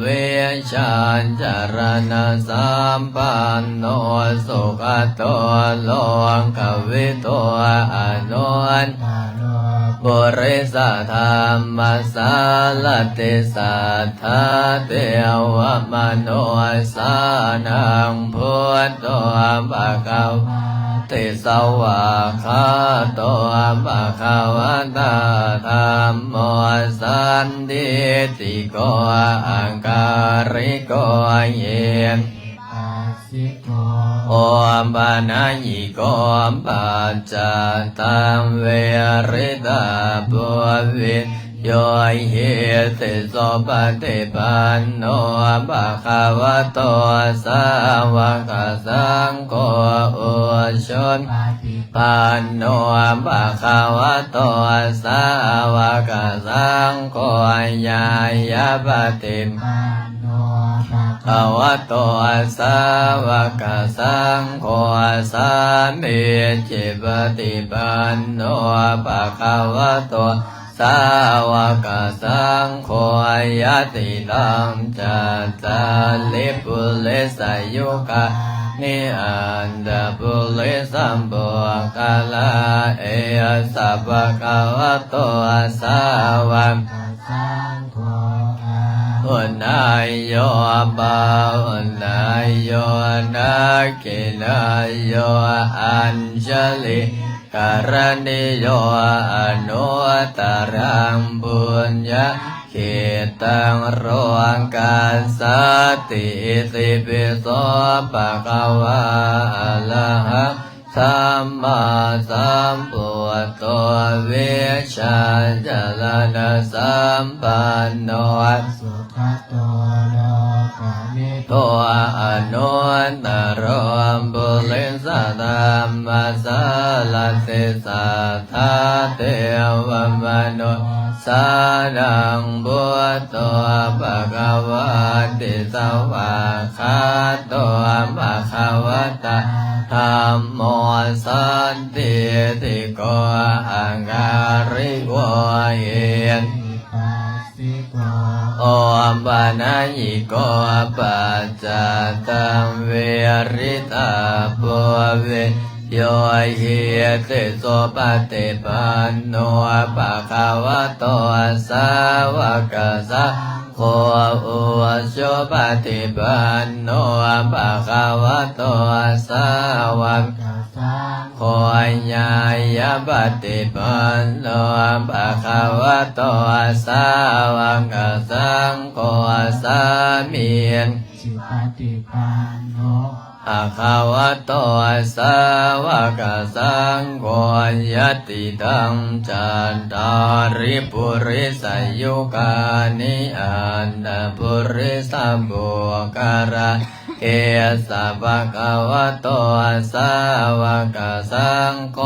ວິຊາຈາລະນະສຳປັນໂນ ສຸກຂະໂຕ ໂລກະວິທູ ອະນຸດຕະໂລ ປຸລິສະທຳມະສາລະຕິ ສັດຖາເທວະມະນຸດສານັງ ພຸດໂທ ພະຄະວາ ຕິ ສະຫວາກຂາໂຕ ພະຄະວະຕາ ທຳໂມ ສັນທິດຖິໂກ ອາກາລິໂກ ເອ ໂອປະນະຍິໂກ ປັດຈັດຕະເວລິຕາໂພ ວິນຍູຫິຕິ ສຸປະຕິປັນໂນ ພະຄະວະໂຕ ສາວະກະສັງໂຄ ອຸຊຸປະຕິປັນໂນ ພະຄະວະໂຕ ສາວະກະສັງໂຄ ຍາຍະປະຕິປັນໂນ ພະຄະວະໂຕ ສາວະກະສັງໂຄ ສາມີຈິປະຕິປັນໂນ ພະຄະວະໂຕ ສາວະກະສັງໂຄ ຍະຕິທັງ ຈັດຕາລິ ປຸລິສະຍຸການິ ອັດຖະປຸລິສະບຸກຄະລາ ເອສະ ພະຄະວະໂຕ ສາວະກະສັງໂຄ ອາຫຸນນາໂຍ ປາຫຸນນາໂຍ ທັກຂິນາໂຍ ອັນຊະລີ ກະລະນີໂຍ ອະນຸດຕະລັງ ປຸນຍະຂີດຕັງ ໂລກັດສາຕິ ອິຕິປິໂສ ພະຄະວາ ອະລະຫັງ ສຳມາສຳພຸດໂທ ວິຊາຈາລະນະສຳປັນໂນ ສຸຂະໂຕ ໂລກະວິທູ ອະນຸດຕະໂຣ ປຸລິສະທຳມະສາລະຕິ ສັດຖາເທວະມະນຸດສານັງ ພຸດໂທ ພະຄະວາຕິ ສະຫວາກຂາໂຕ ພະຄະວະຕາ ທຳໂມ ສັນທິດຖິໂກ ອາກາລິໂກ ເອ ປັດສິໂກ ໂອປະນະຍິໂກ ປັດຈັດຕັງ ວະລິຕະໂພ ວິຍໂຍ ຫິຕິ ສຸປະຕິປັນໂນ ພະຄະວະໂຕ ສາວະກະສັງ ໂຄ ອຸຈຸປະຕິປັນໂນ ພະຄະວະໂຕ ສາວະກະສັງໂຄ ຍາຍະປະຕິປັນໂນ ພະຄະວະໂຕ ສາວະກະສັງໂຄ ສາມີ ຊິປະຕິປັນໂນ ພະຄະວະໂຕ ສາວະກະສັງໂຄ ຍະຕິຕັງ ຈັດຕາລິ ປຸລິສະຍຸການິ ອັດຖະປຸລິສະປຸກຄະລາ ເອສະ ພະຄະວະໂຕ ສາວະກະສັງໂຄ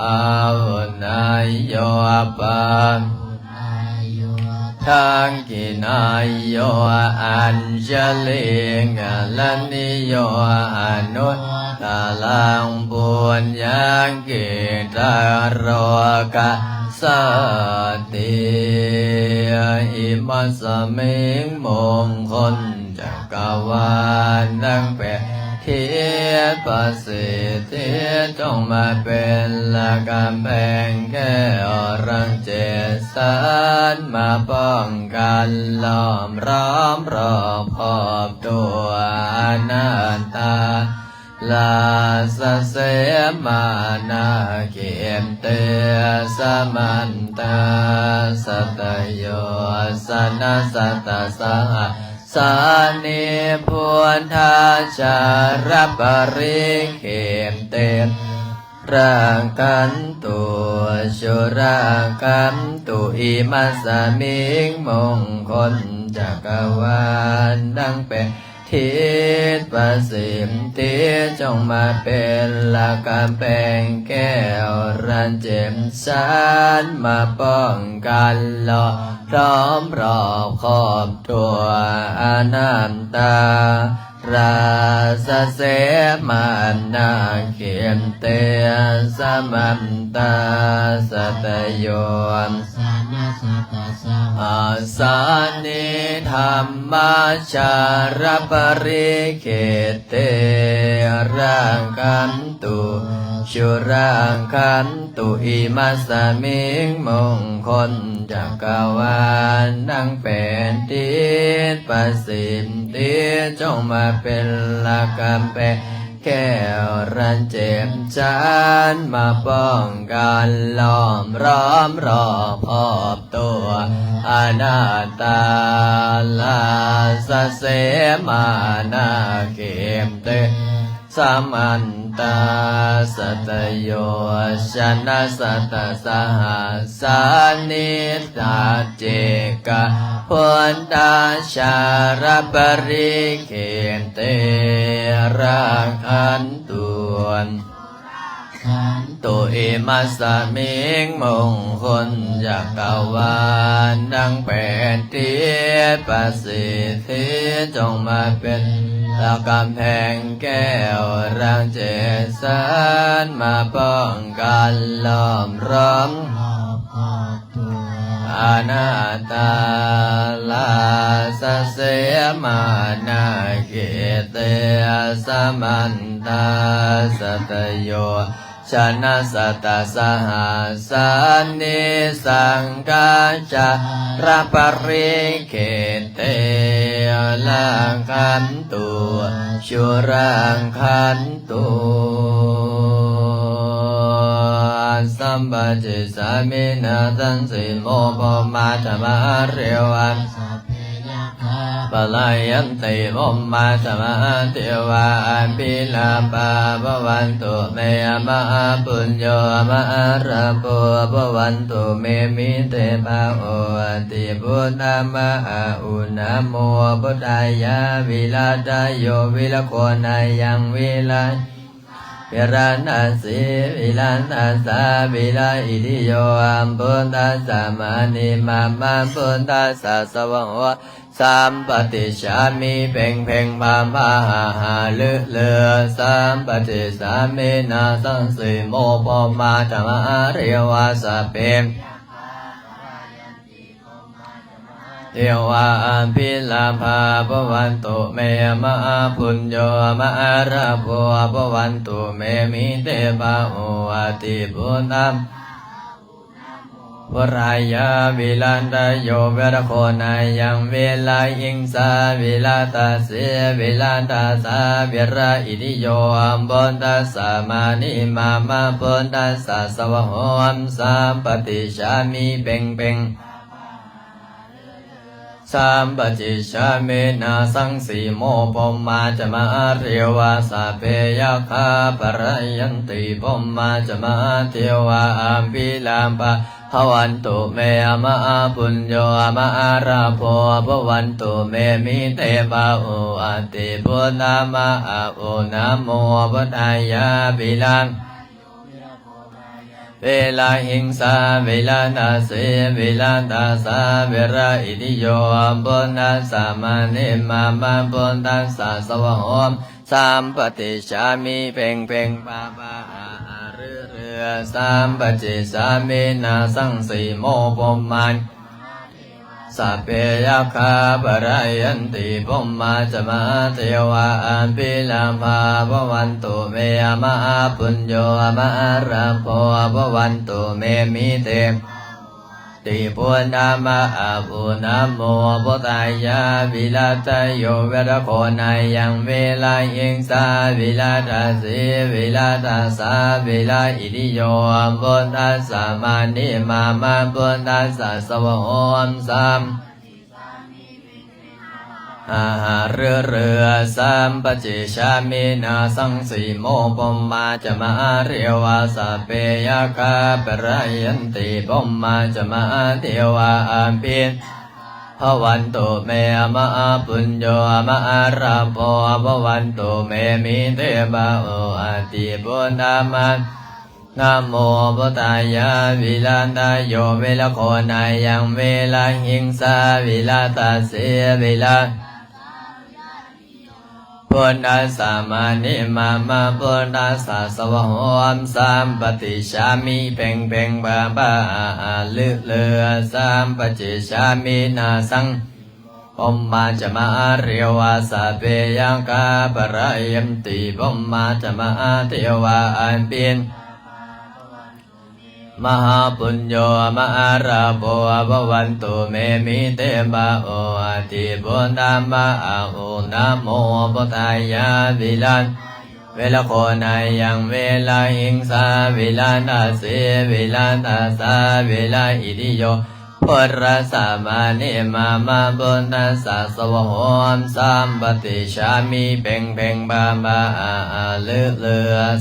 ອາຫຸເນຍໂຍ ປາຫຸເນຍໂຍ ທັກຂິເນຍໂຍ ອັນຊະລີກະລະນິໂຍ ອະນຸດຕະລັງ ປຸນຍັງກິຕາໂລກາສັນຕິ ອິມັດສະມິງ ມົງຄົນຈັກກະວານ ທັງແປດທິດປະສິດທິ ຈົ່ງມາເປັນລະກຳແພງແກ້ວ ລັງເຈັດສັນມາປ້ອງກັນ ລ້ອມລອມຮອບຄອບຕົວ ອະນັດຕາ ລາຊະເສມານາເຂມເຕ ສະມັນຕາ ສັດຕະໂຍ ຊະນະ ສັດຕະສະຫັດສານິ ພຸດທະຊາລະປະລິເຂມເຕ ລັກຂັນຕຸ ສຸລັກຂັນຕຸ ອິມັດສະມິງ ມົງຄົນຈັກກະວານ ທັງແປດ ທິດປະສິດທິ ຈົ່ງມາເປັນລະກຳແພງແກ້ວ ລັງເຈັດສັນມາປ້ອງກັນ ລ້ອມລອມຮອບຄອບຕົວ ອະນັດຕາ ລາຊະເສມານາເຂມເຕ ສະມັນຕາ ສັດຕະໂຍ ຊະນະ ສັດຕະສະຫັດສານິ ທຳມະຊາລະປະລິເຂມເຕ ລັກຂັນຕຸ ສຸລັກຂັນຕຸ ອິມັດສະມິງ ມົງຄົນຈັກກະວານ ທັງແປດທິດປະສິດທິ ຈົ່ງມາເປັນລະກຳແພງ ແກ້ວ ລັງເຈັດສັນມາປ້ອງກັນ ລ້ອມລອມຮອບຄອບຕົວ ອະນັດຕາ ລາຊະເສມານາເຂມເຕ ສະມັນຕາ ສັດຕະໂຍ ຊະນະ ສັດຕະສະຫັດສານິ ຕັດເຈກະ ພຸດທະຊາລະປະລິເຂມເຕ ລັກຂັນຕຸ ຂັນຕຸ ອິມັດສະມິງ ມົງຄົນຈັກກະວານ ທັງແປດທິດປະສິດທິ ຈົ່ງມາເປັນລະກຳແພງແກ້ວ ລັງເຈັດສັນມາປ້ອງກັນ ລ້ອມລອມຮອບຄອບ ອະນັດຕາ ລາຊະເສມານາເຂມເຕ ສະມັນຕາ ສັດຕະໂຍ ຊະນະ ສັດຕະສະຫັດສານິ ສັງຄະຊາລະປະລິເຂມເຕ ລັກຂັນຕຸ ສຸລັກຂັນ ຕຸ ສຳປະຕິສາມິ ນາສັງສີໂມ ພົມມາທະມະຫາເທວາ ພະລາຍັນຕິ ພົມມາທະມະຫາເທວາ ອະພິລາພາ ພະວັນຕຸເມ ມະຫາປຸນໂຍ ມະຫາລາໂພ ພະວັນຕຸເມ ມິເຕພາໂຫຕິ ພຸດທະມະຫາອຸນາໂມ ພຸດທາຍາ ວິລາທາໂຍ ວິລະໂຄນາຍັງ ວິລາ ວິລານາສີ ວິລານາສາ ວິລາອິລິໂຍ ພຸດທະສະມານິ ມະມະ ພຸດທະສະສະວະໂຫ ສຳປະຕິດສາມິ ເພັງເພັງ ພະພະ ຫະຫະ ລືລື ສຳປະຕິດສາມິ ນາສັງສີໂມ ພົມມາຈະມະ ເທວາ ສັບເພ ເທວາ ອະພິລາພາ ພະວັນຕຸ ເມ ມະຫາປຸນໂຍ ມະຫາລາໂພ ພະວັນຕຸ ເມ ມິເຕ ພະໂຫ ອະຕິ ພຸດທະ ພຸດທາຍາ ວິລັນຕະໂຍ ເວລະໂຄນາຍັງ ເວລາຫິງສາ ວິລະຕະເສ ວິລະຕະສາ ວິລະອິດທິໂຍ ພຸດທັດສະ ມະນີ ມາມະ ພຸດທັດສະ ສະວາໂຫ ສຳປະຕິດສາມິ ເພັງເພັງ ສຳປະຕິດສາມິ ນາສັງສີໂມ ພົມມາຈະມະ ເທວາ ສັບເພ ຍັກຂາ ພະລາຍັນຕິ ພົມມາຈະມະ ເທວາ ອະພິລາພາ ພະວັນຕຸ ເມ ມະຫາປຸນໂຍ ມະຫາລາໂພ ພະວັນຕຸ ເມ ມິເຕ ພະໂຫ ອະຕິ ພຸດທະ ມະຫາໂອ ນະໂມ ພຸດທາຍາ ວິລັງ ເວລາຫິງສາ ເວລາຕາເສ ເວລາຕາສາ ເວລາອິດທິໂຍ ພຸດທັດສະ ມະນີ ມາມະ ພຸດທັດສະ ສະວາໂຫ ສຳປະຕິດສາມິ ເພັງເພັງ ພະພະ ຫະຫະ ລືລື ສຳປະຕິດສາມິ ນາສັງສີໂມ ພົມມາ ສັບເພ ຍັກຂາ ພະລາຍັນຕິ ພົມມາຈະມະ ເທວາ ອະພິລາພາ ພະວັນຕຸ ເມ ມະຫາປຸນໂຍ ມະຫາລາໂພ ພະວັນຕຸ ເມ ມິເຕ ຕິ ພຸດທະ ມະຫາໂອ ນະໂມ ພຸດທາຍາ ວິລັດຕະໂຍ ເວລະໂຄນາຍັງ ເວລາຫິງສາ ວິລັດຕະເສ ວິລັດຕະສາ ວິລະອິດທິโຍ ພຸດທັດສະ ມະນີ ມາມະ ພຸດທັດສະ ສະວາໂຫ ສຳ ຫະຫະ ລືລື ສຳປະຕິດສາມິ ນາສັງສີໂມ ພົມມາຈະມະ ເທວາ ສັບເພ ຍັກຂາ ພະລາຍັນຕິ ພົມມາຈະມະ ເທວາ ອະພິ ພະວັນຕຸ ເມ ມະຫາປຸນໂຍ ມະຫາລາໂພ ພະວັນຕຸ ເມ ມິເຕ ພະໂຫ ອະຕິ ພຸດທະ ມະ ນະໂມ ພຸດທາຍາ ວິລັນຕະໂຍ ເວລະໂຄນາຍັງ ເວລາຫິງສາ ວິລັດຕະເສ ວິລະ ພຸດທັດສະ ມະນີ ມາມະ ພຸດທັດສະ ສະວາໂຫ ສຳປະຕິດສາມິ ເພັງເພັງ ພະພະ ຫະຫະ ລືລື ສຳປະຕິດສາມິ ນາສັງ ພົມມາຈະມະ ເທວາ ສັບເພ ຍັກຂາ ພະລາຍັນຕິ ພົມມາຈະມະ ເທວາ ອະພິ ມະຫາປຸນໂຍ ມະຫາລາໂພ ພະວັນຕຸ ເມ ມິເຕ ພະໂຫ ອະຕິ ພຸດທະ ມະຫາໂອ ນະໂມ ພຸດທາຍາ ວິລັນ ເວລະໂຄນາຍັງ ເວລາຫິງສາ ວິລັນຕະເສ ວິລັນຕະສາ ວິລະອິດທິໂຍ ພຸດທັດສະ ມະນີ ມາມະ ພຸດທັດສະ ສະວາໂຫ ສຳປະຕິດສາມິ ເພັງເພັງ ພະພະ ຫະຫະ ລືລື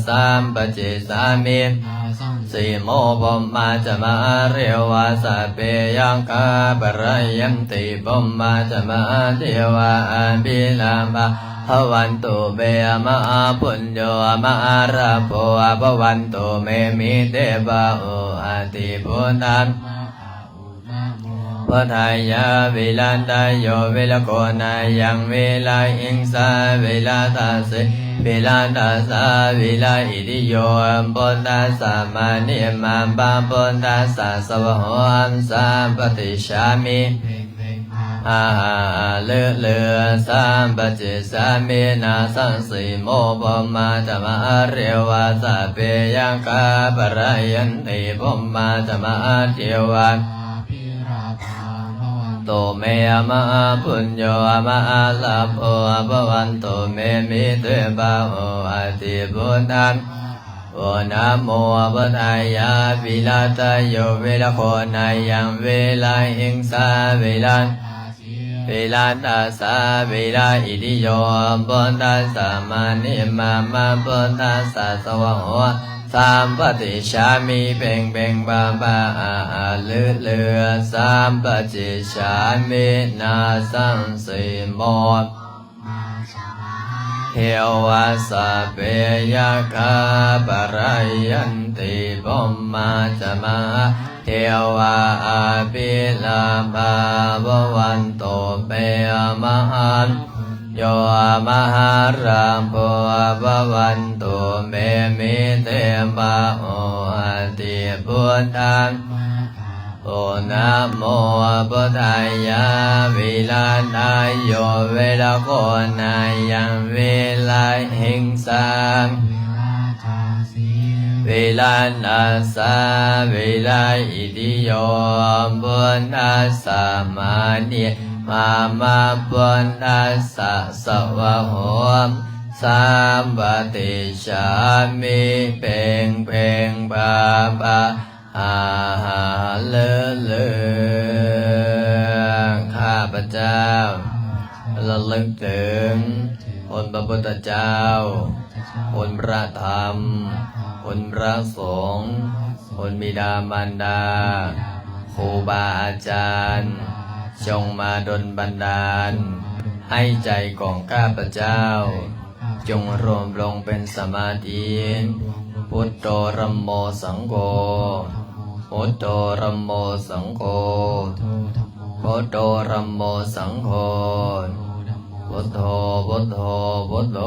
ສຳປະຕິດສາມິ ນາສັງສີໂມ ພົມມາຈະມະ ເທວາ ສັບເພ ຍັກຂາ ພະລາຍັນຕິ ພົມມາຈະມະ ເທວາ ອະພິລາພາ ພະວັນຕຸ ເມ ມະຫາປຸນໂຍ ມະຫາລາໂພ ພະວັນຕຸ ເມ ມິເຕ ພະໂຫ ອະຕິ ພຸດທະ ພຸດທາຍາ ວິລັນຕະໂຍ ເວລະໂຄນາຍັງ ເວລາຫິງສາ ເວລາຕາເສ ເວລາຕາສາ ເວລາອິດທິໂຍ ພຸດທັດສະ ມະນີ ມາມະ ພຸດທັດສະ ສະວາໂຫ ສຳປະຕິດສາມິ ຫະຫະ ລືລື ສຳປະຕິດສາມິ ນາສັງສີໂມ ພົມມາຈະມະ ເທວາ ສັບເພ ຍັກຂາ ພະລາຍັນຕິ ພົມມາຈະມະ ເທວາ ໂຕ ເມ ມະຫາປຸນໂຍ ມະຫາລາໂພ ພະວັນຕຸ ເມ ມິເຕ ພະໂຫ ອະຕິ ພຸດທະ ໂອ ນະໂມ ພຸດທາຍາ ວິລັດຕະໂຍ ເວລະໂຄນາຍັງ ເວລາຫິງສາ ເວລາ ເວລາຕາສາ ເວລາອິດທິໂຍ ພຸດທັດສະ ມະນີ ມາມະ ພຸດທັດສະ ສະວາໂຫ ສຳປະຕິດສາມິ ເພັງເພັງ ພະພະ ຫະຫະ ລືລື ສຳປະຕິດສາມິ ນາສັງສີໂມ ເທວາ ສັບເພ ຍັກຂາ ພະລາຍັນຕິ ພົມມາຈະມະ ເທວາ ອະພິລາພາ ພະວັນຕຸ ເພ ມະຫັນໂຍ ມະຫາລາໂພ ພະວັນຕຸ ເມ ມິເຕ ພະໂຫອະຕິ ພຸດທັງ ໂອ ນະໂມ ພຸດທາຍາ ວິລະນາໂຍ ວິລະໂຄນາຍັງ ວິລະຫິງສາ ວິລະນາສາ ວິລະອິທິໂຍ ພຸດທັດສະ ມະນິ ມາມະ ພຸດທັດສະ ສະວະໂຫ ສາປະຕິຊາມິ ເພັງເພັງ ພາພາ ຫາຫາເລີເລີ ຂ້າພະເຈົ້າລະລຶກເຖິງຄຸນພະພຸດທະເຈົ້າ, ຄຸນພະທຳ, ຄຸນພະສົງ, ຄຸນບິດາມານດາ, ຄູບາອາຈານ, ຈົ່ງມາດົນບັນດານໃຫ້ໃຈຂອງຂ້າພະເຈົ້າ ຈົ່ງລວມລົງເປັນສະມາທິ. ພຸດໂທ ທຳໂມ ສັງໂຄ ພຸດໂທ ທຳໂມ ສັງໂຄ ພຸດໂທ ທຳໂມ ສັງໂຄ ພຸດໂທ ພຸດໂທ ພຸດໂທ.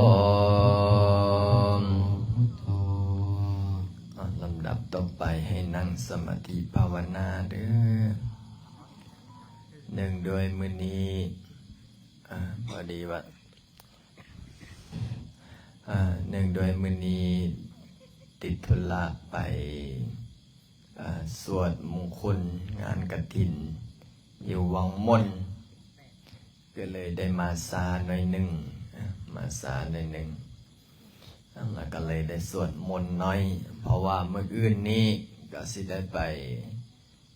ອາ ລຳດັບຕໍ່ໄປໃຫ້ນັ່ງສະມາທິພາວະນາເດີ້. ເນື່ອງດ້ວຍມື້ນີ້ ອາ ພໍດີວ່າ ອາ ເນື່ອງດ້ວຍມື້ນີ້ຕິດທຸລະໄປ ອາ ສວດມຸງຄຸນງານກະຖິນຢູ່ວັງມົນ ກໍເລີຍໄດ້ມາຊ້າໜ້ອຍໜຶ່ງ ອາ ມາຊ້າໜ້ອຍໜຶ່ງ ແລ້ວກໍເລີຍໄດ້ສວດມົນໜ້ອຍ ເພາະວ່າມື້ອື່ນນີ້ກໍຊິໄດ້ໄປ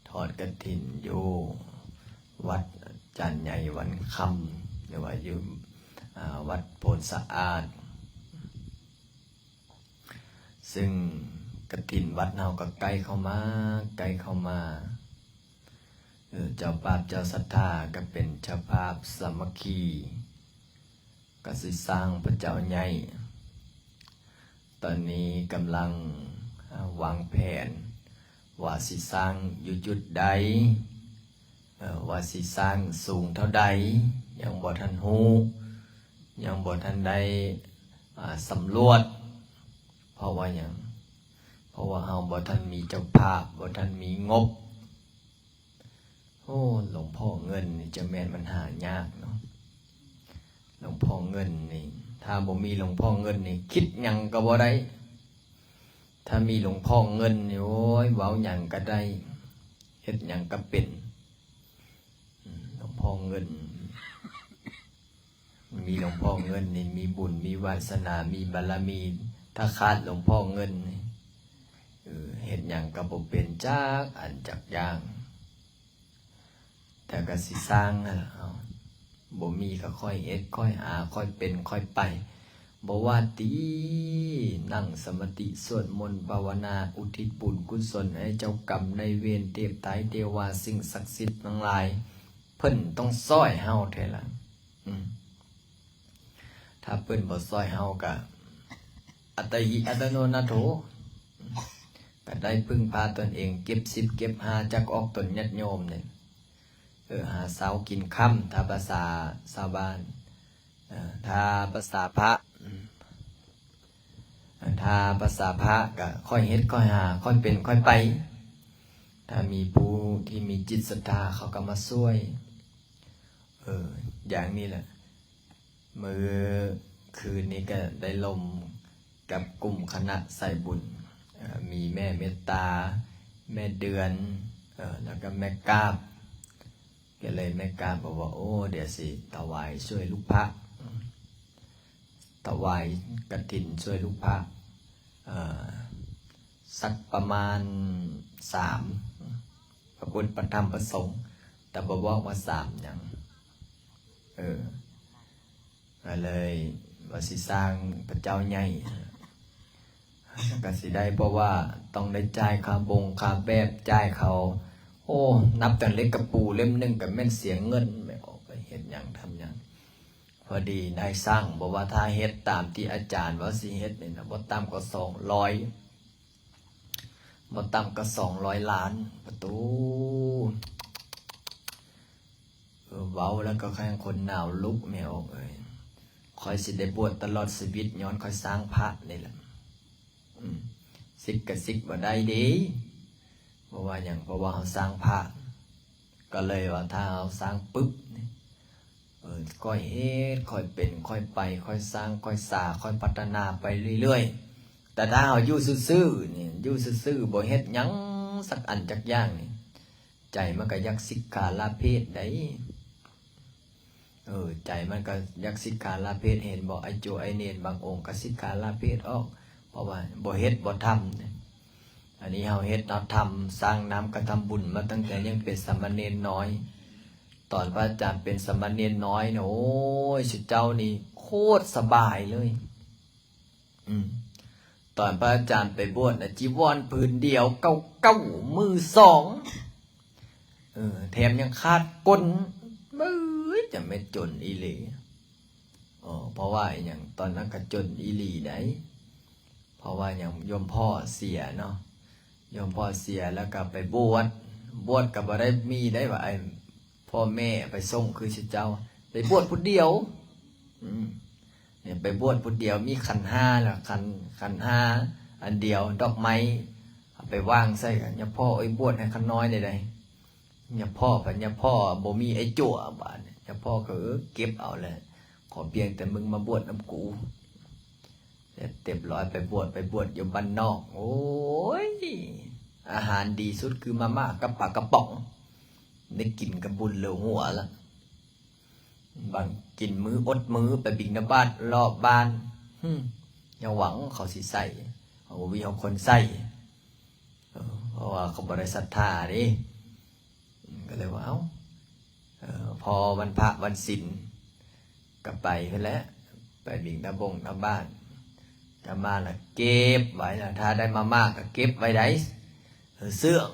ທອດກະຖິນຢູ່ວັດຈານໃຫຍ່ວັນຄຳ ຫຼືວ່າຢູ່ ອາ ວັດໂພນສະອາດ ຊຶ່ງກະຖິນວັດເຮົາກໍໃກ້ເຂົ້າມາ ໃກ້ເຂົ້າມາ ເຈົ້າພາບເຈົ້າສັດທາກໍເປັນເຈົ້າພາບສາມັກຄີ ກໍຊິສ້າງພະເຈົ້າໃຫຍ່ ຕອນນີ້ກຳລັງ ອາ ວາງແຜນວ່າຊິສ້າງຢູ່ຈຸດໃດ ເອີ ວ່າຊິສ້າງສູງເທົ່າໃດ ຍັງບໍ່ທັນຮູ້ ຍັງບໍ່ທັນໄດ້ ອາ ສຳຫຼວດ. ເພາະວ່າຫຍັງ? ເພາະວ່າເຮົາບໍ່ທັນມີເຈົ້າພາບ ບໍ່ທັນມີງົບ. ໂອ້ ຫຼວງພໍ່ເງິນນີ້ຈະແມ່ນມັນຫາຍາກເນາະ. ຫຼວງພໍ່ເງິນນີ້ ຖ້າບໍ່ມີຫຼວງພໍ່ເງິນນີ້ ຄິດຫຍັງກໍບໍ່ໄດ້. ຖ້າມີຫຼວງພໍ່ເງິນນີ້ ໂອ້ຍ ເວົ້າຫຍັງກໍໄດ້ ເຮັດຫຍັງກໍເປັນ. ອືມ ຫຼວງພໍ່ເງິນ ມີຫຼວງພໍ່ເງິນນີ້ ມີບຸນ ມີວາສະໜາ ມີບາລະມີ. ຖ້າຂາດຫຼວງພໍ່ເງິນນີ້ ເອີ ເຮັດຫຍັງກໍບໍ່ເປັນຈັກອັນຈັກຢ່າງ. ແຕ່ກໍຊິສ້າງຫັ້ນລະ ເຮົາບໍ່ມີກໍຄ່ອຍເຮັດ ຄ່ອຍຫາ ຄ່ອຍເປັນ ຄ່ອຍໄປ. ບໍ່ວ່າຕິ ນັ່ງສະມາທິ ສວດມົນ ພາວະນາ ອຸທິດບຸນກຸສົນໃຫ້ເຈົ້າກຳນາຍເວນ ເທບໄຕເທວາ ສິ່ງສັກສິດທັງຫຼາຍ ເພິ່ນຕ້ອງຊ່ອຍເຮົາແທ້ລະ. ອືມ ຖ້າເພິ່ນບໍ່ຊ່ອຍເຮົາກະ ອັດຕະຫິອັດຕະໂນນາໂຖ ກະໄດ້ເພິ່ງພາຕົນເອງ ເກັບສິບເກັບຫ້າ ຈັກອອກຕົນຍາດໂຍມນີ້ ເອີ ຫາເຊົ້າກິນຄ່ຳ ຖ້າພາສາຊາວບ້ານ. ເອີ ຖ້າພາສາພະ ຖ້າພາສາພະກະຄ່ອຍເຮັດຄ່ອຍຫາ ຄ່ອຍເປັນຄ່ອຍໄປ. ຖ້າມີຜູ້ທີ່ມີຈິດສັດທາ ເຂົາກໍມາຊ່ວຍ. ເອີ ຢ່າງນີ້ແຫຼະ ມື້ຄືນນີ້ກໍໄດ້ລົມກັບກຸ່ມຄະນະສາຍບຸນ ເອີ ມີແມ່ເມດຕາ ແມ່ເດືອນ ເອີ ແລ້ວກໍແມ່ກາບ. ກໍເລີຍແມ່ກາບກໍວ່າ ໂອ້ ດຽວຊິຖວາຍຊ່ວຍລູກພະ ຖວາຍກະຖິນຊ່ວຍລູກພະ ເອີ ສັກປະມານສາມ ພະພຸດ ພະທຳ ພະສົງ ແຕ່ບໍ່ບອກວ່າສາມຫຍັງ. ເອີ ກໍເລີຍວ່າຊິສ້າງພະເຈົ້າໃຫຍ່ ກໍຊິໄດ້ ເພາະວ່າຕ້ອງໄດ້ຈ່າຍຄ່າບົງຄ່າແບບ ຈ່າຍເຂົາ. ໂອ້ ນັບຕັ້ງເຫຼັກກະປູເຫຼັ້ມໜຶ່ງກໍແມ່ນເສຍເງິນ ແມ່ນອອກໄປເຮັດຫຍັງທຳຫຍັງ. ພໍດີນາຍຊ່າງບອກວ່າ ຖ້າເຮັດຕາມທີ່ອາຈານວ່າຊິເຮັດນີ້ນະ ບໍ່ຕ່ຳກວ່າສອງຮ້ອຍ ບໍ່ຕ່ຳກວ່າສອງຮ້ອຍລ້ານ. ປະຕູ ເອີ ເອີ ເວົ້າແລ້ວກໍແຮງຂົນໜາວລຸກ ແມ່ອອກເອີຍ. ຂ້ອຍຊິໄດ້ບວດຕະຫຼອດຊີວິດ ຍ້ອນຂ້ອຍສ້າງພະນີ້ແຫຼະ. ອືມ ສິກກໍສິກບໍ່ໄດ້ເດ້ ເພາະວ່າຫຍັງ? ເພາະວ່າເຮົາສ້າງພະ ກໍເລີຍວ່າຖ້າເຮົາສ້າງປຶບນີ້ ເອີ ຄ່ອຍເຮັດ ຄ່ອຍເປັນ ຄ່ອຍໄປ ຄ່ອຍສ້າງ ຄ່ອຍສາ ຄ່ອຍພັດທະນາໄປເລື້ອຍໆ. ແຕ່ຖ້າເຮົາຢູ່ຊື່ໆນີ້ ຢູ່ຊື່ໆ ບໍ່ເຮັດຫຍັງສັກອັນຈັກຢ່າງນີ້ ໃຈມັນກໍຢາກສິກຂາລາເພດໄດ໋. ເອີ ໃຈມັນກໍຢາກສິກຂາລາເພດ ເຫັນບໍ່? ໄອ້ຈົວໄອ້ເນນບາງອົງກໍສິກຂາລາເພດອອກ ເພາະວ່າບໍ່ເຮັດບໍ່ທຳ. ອັນນີ້ເຮົາເຮັດເຮົາທຳ ສ້າງນາມກະທຳບຸນມາຕັ້ງແຕ່ຍັງເປັນສາມະເນນນ້ອຍ. ຕອນພະອາຈານເປັນສາມະເນນນ້ອຍນະ ໂອ້ຍ ຊຸເຈົ້ານີ້ໂຄດສະບາຍເລີຍ. ອືມ ຕອນພະອາຈານໄປບວດນະ ຈີວອນຜືນດຽວເກົ່າໆ ມືສອງ ເອີ ແຖມຍັງຂາດກົ້ນ ເບິ່ງ ຈະແມ່ນຈົນອີ່ຫຼີ. ເອີ ເພາະວ່າອີ່ຫຍັງ? ຕອນນັ້ນກໍຈົນອີ່ຫຼີໄດ໋. ເພາະວ່າຫຍັງ? ໂຍມພໍ່ເສຍເນາະ ໂຍມພໍ່ເສຍແລ້ວກໍໄປບວດ ບວດກໍບໍ່ໄດ້ມີໄດ້ວ່າ ອ້າຍ ພໍ່ແມ່ໄປສົ່ງຄືຊຸເຈົ້າ ໄປບວດຜູ້ດຽວ. ອືມ ນີ້ໄປບວດຜູ້ດຽວ ມີຂັນຫ້າລະ ຂັນ ຂັນຫ້າອັນດຽວ ດອກໄມ້ເອົາໄປວາງໃສ່ກັນ. ຍາພໍ່ເອີຍ ບວດໃຫ້ຂ້ານ້ອຍແດ່ໃດ໋. ຍາພໍ່ ພັດຍາພໍ່ບໍ່ມີໄອ້ຈົວ ບາດນີ້ ຍາພໍ່ກໍ ເອີ ເກັບເອົາແຫຼະ ຂໍພຽງແຕ່ມຶງມາບວດນຳກູ. ເສັດຮຽບຮ້ອຍ ໄປບວດ ໄປບວດຢູ່ບ້ານນອກ. ໂອ້ຍ ອາຫານດີສຸດຄືມາມ່າກັບປາກະປ໋ອງ ໄດ້ກິນກໍບຸນເຫຼືອຫົວລະ. ບາງກິນມື້ອົດມື້ ໄປບິນທະບາດລອບບ້ານ ຫຶ ຢ່າຫວັງເຂົາຊິໃສ່ ເຂົາບໍ່ມີຄົນໃສ່. ເອີ ເພາະວ່າເຂົາບໍ່ໄດ້ສັດທາເດ້ ກໍເລີຍວ່າ ເອົ້າ ເອີ ພໍວັນພະວັນສິນກໍໄປພຸ້ນແຫຼະ ໄປບິນທະບົງທະບາດ ອາດຕະມາລະເກັບໄວ້ລະ ຖ້າໄດ້ມາມ່າກໍເກັບໄວ້ໄດ໋ ເຊື່ອງ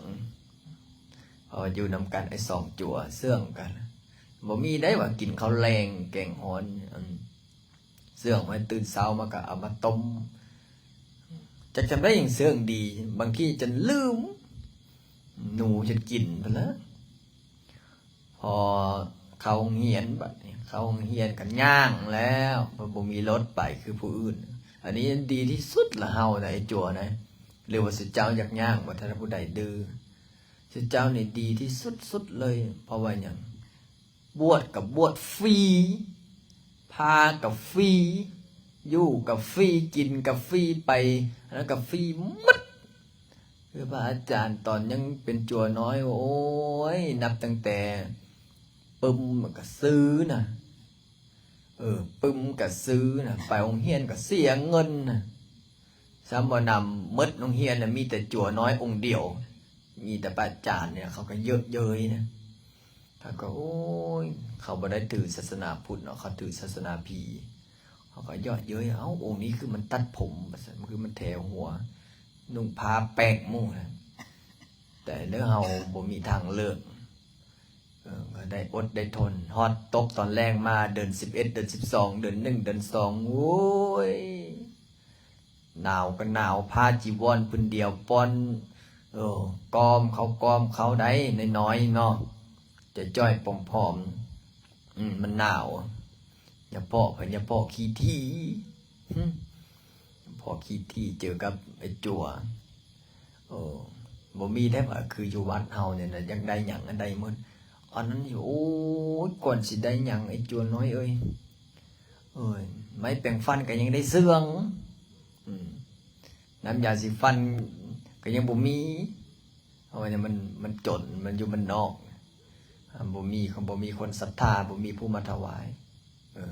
ເພາະວ່າຢູ່ນຳກັນໄອ້ສອງຈົວ ເຊື່ອງກັນ ບໍ່ມີໄດ້ວ່າກິນເຂົ້າແລງແກງຮ້ອນ ອືມ ເຊື່ອງໄວ້ ຕື່ນເຊົ້າມາກໍເອົາມາຕົ້ມ ຈັກຈຳໄດ້ຫຍັງເຊື່ອງດີ ບາງທີຈົນລືມ ໜູຈົນກິນພຸ້ນລະ. ພໍເຂົ້າໂຮງຮຽນ ບາດນີ້ເຂົ້າໂຮງຮຽນກໍຍ່າງແລ້ວ ເພາະບໍ່ມີລົດໄປຄືຜູ້ອື່ນ. ອັນນີ້ດີທີ່ສຸດລະ ເຮົານະ ໄອ້ຈົວນະ ຫຼືວ່າຊຸເຈົ້າຢາກຍ່າງບໍ່? ຖ້າຜູ້ໃດດື້ ຊຸເຈົ້ານີ້ດີທີ່ສຸດໆເລີຍ. ເພາະວ່າຫຍັງ? ບວດກໍບວດຟຣີ ພາກໍຟຣີ ຢູ່ກໍຟຣີ ກິນກໍຟຣີ ໄປອັນນັ້ນກໍຟຣີໝົດ. ຄືພະອາຈານຕອນຍັງເປັນຈົວນ້ອຍ ໂອ້ຍ ນັບຕັ້ງແຕ່ປຶ້ມກໍຊື້ນະ ເອີ ປຶ້ມກໍຊື້ນະ ໄປໂຮງຮຽນກໍເສຍເງິນນະ. ຊ້ຳບໍ່ນຳ ໝົດໂຮງຮຽນນະ ມີແຕ່ຈົວນ້ອຍອົງດຽວ ມີແຕ່ພະອາຈານນີ້ ເຂົາກໍເຍາະເຍີ້ຍນະ. ເຂົາກໍ ໂອ້ຍ ເຂົາບໍ່ໄດ້ຖືສາສະໜາພຸດເນາະ ເຂົາຖືສາສະໜາຜີ ເຂົາກໍເຍາະເຍີ້ຍ ເອົ້າ ອົງນີ້ຄືມັນຕັດຜົມ ວ່າຊັ້ນ ຄືມັນແຖຫົວ ນຸ່ງຜ້າແປກໝູ່ນະ. ແຕ່ເລື່ອງເຮົາບໍ່ມີທາງເລືອກ ເອີ ກໍໄດ້ອົດໄດ້ທົນ ຮອດຕົກຕອນແລງມາ ເດືອນສິບເອັດ ເດືອນສິບສອງ ເດືອນໜຶ່ງ ເດືອນສອງ ໂອ້ຍ ໜາວກໍໜາວ ຜ້າຈີວອນຜືນດຽວ ປ່ອນ ເອີ ກອມເຂົາ ກອມເຂົາໄດ້ ນ້ອຍໆເນາະ ຈ່ອຍໆ ຜອມໆ ອືມ ມັນໜາວ. ຍາພໍ່ ພັດຍາພໍ່ຂີ້ຖີ່ ຫຶ ພໍ່ຂີ້ຖີ່ເຈີກັບໄອ້ຈົວ ເອີ ບໍ່ມີໄດ້ວ່າຄືຢູ່ວັດເຮົານີ້ນະ ຢາກໄດ້ຫຍັງກໍໄດ້ໝົດ. ອັນນັ້ນນີ້ ໂອ້ຍ ກ່ອນຊິໄດ້ຫຍັງ ໄອ້ຈົວນ້ອຍເອີຍ ເອີຍ ໄມ້ແປງຟັນກໍຍັງໄດ້ເຊື່ອງ ອືມ ນ້ຳຢາສີຟັນກໍຍັງບໍ່ມີ ເພາະວ່າມັນ ມັນຈົນ ມັນຢູ່ບ້ານນອກ ອາ ບໍ່ມີ ບໍ່ມີຄົນສັດທາ ບໍ່ມີຜູ້ມາຖວາຍ. ເອີ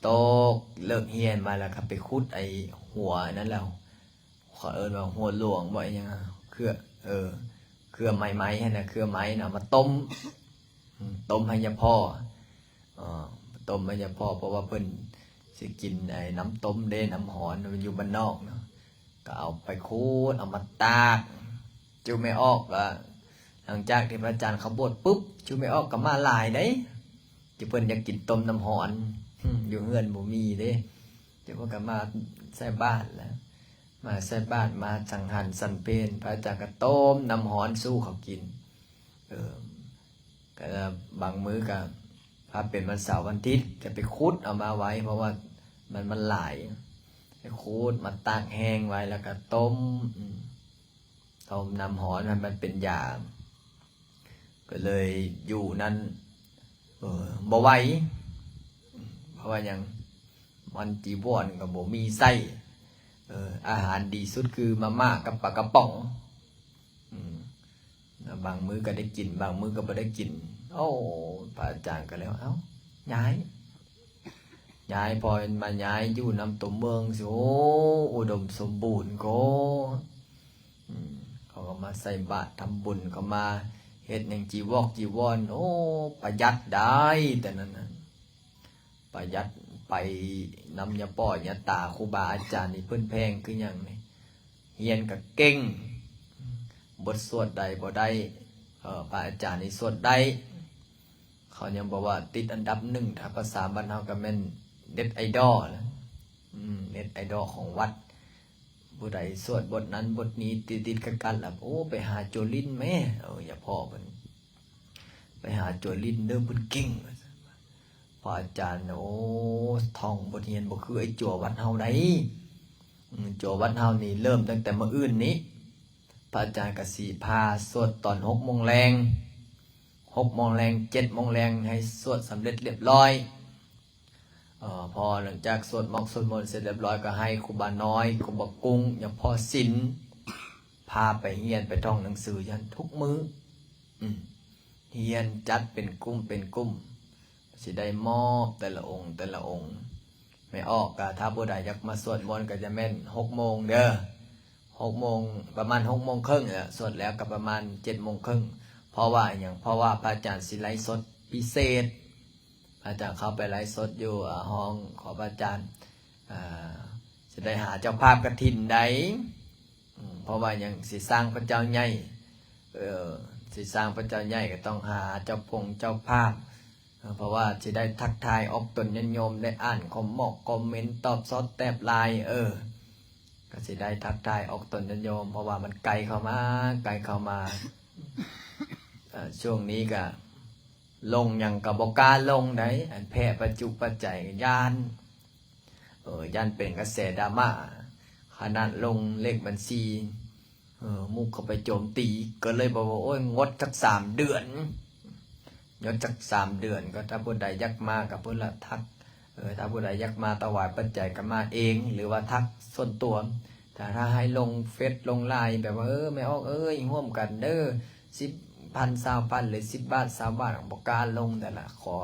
ຕົກເລີກຮຽນມາແລ້ວກໍໄປຂຸດໄອ້ຫົວນັ້ນແລ້ວ ເຂົາເອີ້ນວ່າຫົວຫຼວງບໍ ອີ່ຫຍັງ ເຄືອ ເອີ ເຄືອໄມ້ໆຫັ້ນນະ ເຄືອໄມ້ນະ ເອົາມາຕົ້ມ ອືມ ຕົ້ມໃຫ້ຍາພໍ່ ເອີ ຕົ້ມໃຫ້ຍາພໍ່ ເພາະວ່າເພິ່ນຊິກິນໄອ້ນ້ຳຕົ້ມເດ້ ນ້ຳຮ້ອນ ມັນຢູ່ບ້ານນອກເນາະ ກໍເອົາໄປຂູດ ເອົາມາຕາກ ຈຸແມ່ອອກ ກໍຫຼັງຈາກທີ່ພະອາຈານເຂົາບວດປຶບ ຈຸແມ່ອອກກໍມາຫຼາຍເດ້ ຈຸເພິ່ນຢາກກິນຕົ້ມນ້ຳຮ້ອນ ຢູ່ເຮືອນບໍ່ມີເດ້ ຈຸເພິ່ນກໍມາໃສ່ບາດແລ້ວ ມາໃສ່ບາດ ມາສັງຫັນສັນເພນ ພະອາຈານກໍຕົ້ມນ້ຳຮ້ອນສູ່ເຂົາກິນ. ເອີ ກໍບາງມື້ກໍ ຖ້າເປັນວັນເສົາວັນອາທິດກໍໄປຂຸດເອົາມາໄວ້ ເພາະວ່າມັນ ມັນຫຼາຍ ໄປຂຸດມາຕາກແຫ້ງໄວ້ ແລ້ວກໍຕົ້ມ ອືມ ຕົ້ມນ້ຳຮ້ອນໃຫ້ມັນເປັນຢາ ກໍເລີຍຢູ່ນັ້ນ ເອີ ບໍ່ໄຫວ ເພາະວ່າຫຍັງ ມັນ ຈີວອນກໍບໍ່ມີໃຊ້ ເອີ ອາຫານດີສຸດຄືມາມ່າກັບປາກະປ໋ອງ ອືມ ບາງມື້ກໍໄດ້ກິນ ບາງມື້ກໍບໍ່ໄດ້ກິນ ໂອ້ ພະອາຈານກໍເລີຍວ່າ ເອົ້າ ຍ້າຍ ຍ້າຍ ພໍມາຍ້າຍຢູ່ນຳຕົວເມືອງຊິ ໂອ້ ອຸດົມສົມບູນໂກ ອືມ ເຂົາກໍມາໃສ່ບາດທຳບຸນ ເຂົາມາເຮັດຫຍັງ ຈີວອກຈີວອນ ໂອ້ ປະຢັດໄດ້ ແຕ່ນັ້ນນະ ປະຢັດ ໄປນຳຍາພໍ່ຍາຕາ ຄູບາອາຈານນີ້ເພິ່ນແພງຄືຫຍັງນີ້ ຮຽນກໍເກັ່ງ ບົດສວດໃດບໍ່ໄດ້ ເອີ ພະອາຈານນີ້ສວດໄດ້ ເຂົາຍັງບອກວ່າຕິດອັນດັບໜຶ່ງ ຖ້າພາສາບ້ານເຮົາກໍແມ່ນເນັດໄອດອລ ອືມ ເນັດໄອດອລຂອງວັດ ຜູ້ໃດສວດບົດນັ້ນບົດນີ້ຕິດໆຂັດໆ ລະ ໂອ້ ໄປຫາໂຈລິນແມ້ ເອີ ຍາພໍ່ເພິ່ນ ໄປຫາໂຈລິນເດີ ເພິ່ນເກັ່ງ ພະອາຈານ ໂອ້ ທ່ອງບົດຮຽນບໍ່ຄືໄອ້ຈົວວັດເຮົາໃດ ອືມ ຈົວວັດເຮົານີ້ເລີ່ມຕັ້ງແຕ່ມື້ອື່ນນີ້ ພະອາຈານກະຊິພາສວດຕອນຫົກໂມງແລງ ຫົກໂມງແລງ ເຈັດໂມງແລງ ໃຫ້ສວດສຳເລັດລຽບຮ້ອຍ ເອີ ພໍຫຼັງຈາກສວດໝອກສວດມົນເສັດລຽບຮ້ອຍ ກໍໃຫ້ຄູບານ້ອຍ ຄູບາກຸ້ງ ຍາພໍ່ສິນ ພາໄປຮຽນໄປທ່ອງໜັງສືຢູ່ຫັ້ນທຸກມື້ ອືມ ຮຽນຈັດເປັນກຸ່ມເປັນກຸ່ມ ຊິໄດ້ມອບແຕ່ລະອົງແຕ່ລະອົງ ແມ່ອອກກະ ຖ້າຜູ້ໃດຢາກມາສວດມົນກໍຈະແມ່ນຫົກໂມງເດີ ຫົກໂມງ ປະມານຫົກໂມງເຄິ່ງແຫຼະ ສວດແລ້ວກໍປະມານເຈັດໂມງເຄິ່ງ ເພາະວ່າຫຍັງ ເພາະວ່າພະອາຈານຊິໄລຟ໌ສົດພິເສດ ພະອາຈານເຂົ້າໄປໄລຟ໌ສົດຢູ່ ອາ ຫ້ອງຂອງພະອາຈານ ອາ ຊິໄດ້ຫາເຈົ້າພາບກະຖິນໃດ ອືມ ເພາະວ່າຫຍັງ ຊິສ້າງພະເຈົ້າໃຫຍ່ ເອີ ຊິສ້າງພະເຈົ້າໃຫຍ່ກໍຕ້ອງຫາເຈົ້າພົງເຈົ້າພາບ ເອີ ເພາະວ່າຊິໄດ້ທັກທາຍອອກຕົນຍາດໂຍມ ໄດ້ອ່ານຄອມເມັນ ຄອມເມັນ ຕອບຊອດແຕບລາຍ ເອີ ກໍຊິໄດ້ທັກທາຍອອກຕົນຍາດໂຍມ ເພາະວ່າມັນໃກ້ເຂົ້າມາ ໃກ້ເຂົ້າມາ ເອີ ຊ່ວງນີ້ກໍລົງຫຍັງກໍບໍ່ກ້າລົງໃດ໋ ອັນແຜ່ປັດຈຸປັດໄຈກໍຢ້ານ ເອີ ຢ້ານເປັນກະແສດຣາມາ ຂະໜາດລົງເລກບັນຊີ ເອີ ໝູ່ເຂົາໄປໂຈມຕີ ກໍເລີຍບອກວ່າ ໂອ້ຍ ງົດຈັກສາມເດືອນ ງົດຈັກສາມເດືອນ ກໍຖ້າຜູ້ໃດຢາກມາກໍພຸ້ນລະ ທັກ ເອີ ຖ້າຜູ້ໃດຢາກມາຖວາຍປັດໄຈກໍມາເອງ ຫຼືວ່າທັກສ່ວນຕົວ ຖ້າ ຖ້າໃຫ້ລົງເຟສລົງລາຍ ແບບວ່າ ເອີ ແມ່ອອກເອີຍ ຮ່ວມກັນເດີ ສິບພັນ ຊາວພັນ ຫຼື ສິບບາດ ຊາວບາດ ບໍ່ກ້າລົງ ແຕ່ລະຂໍ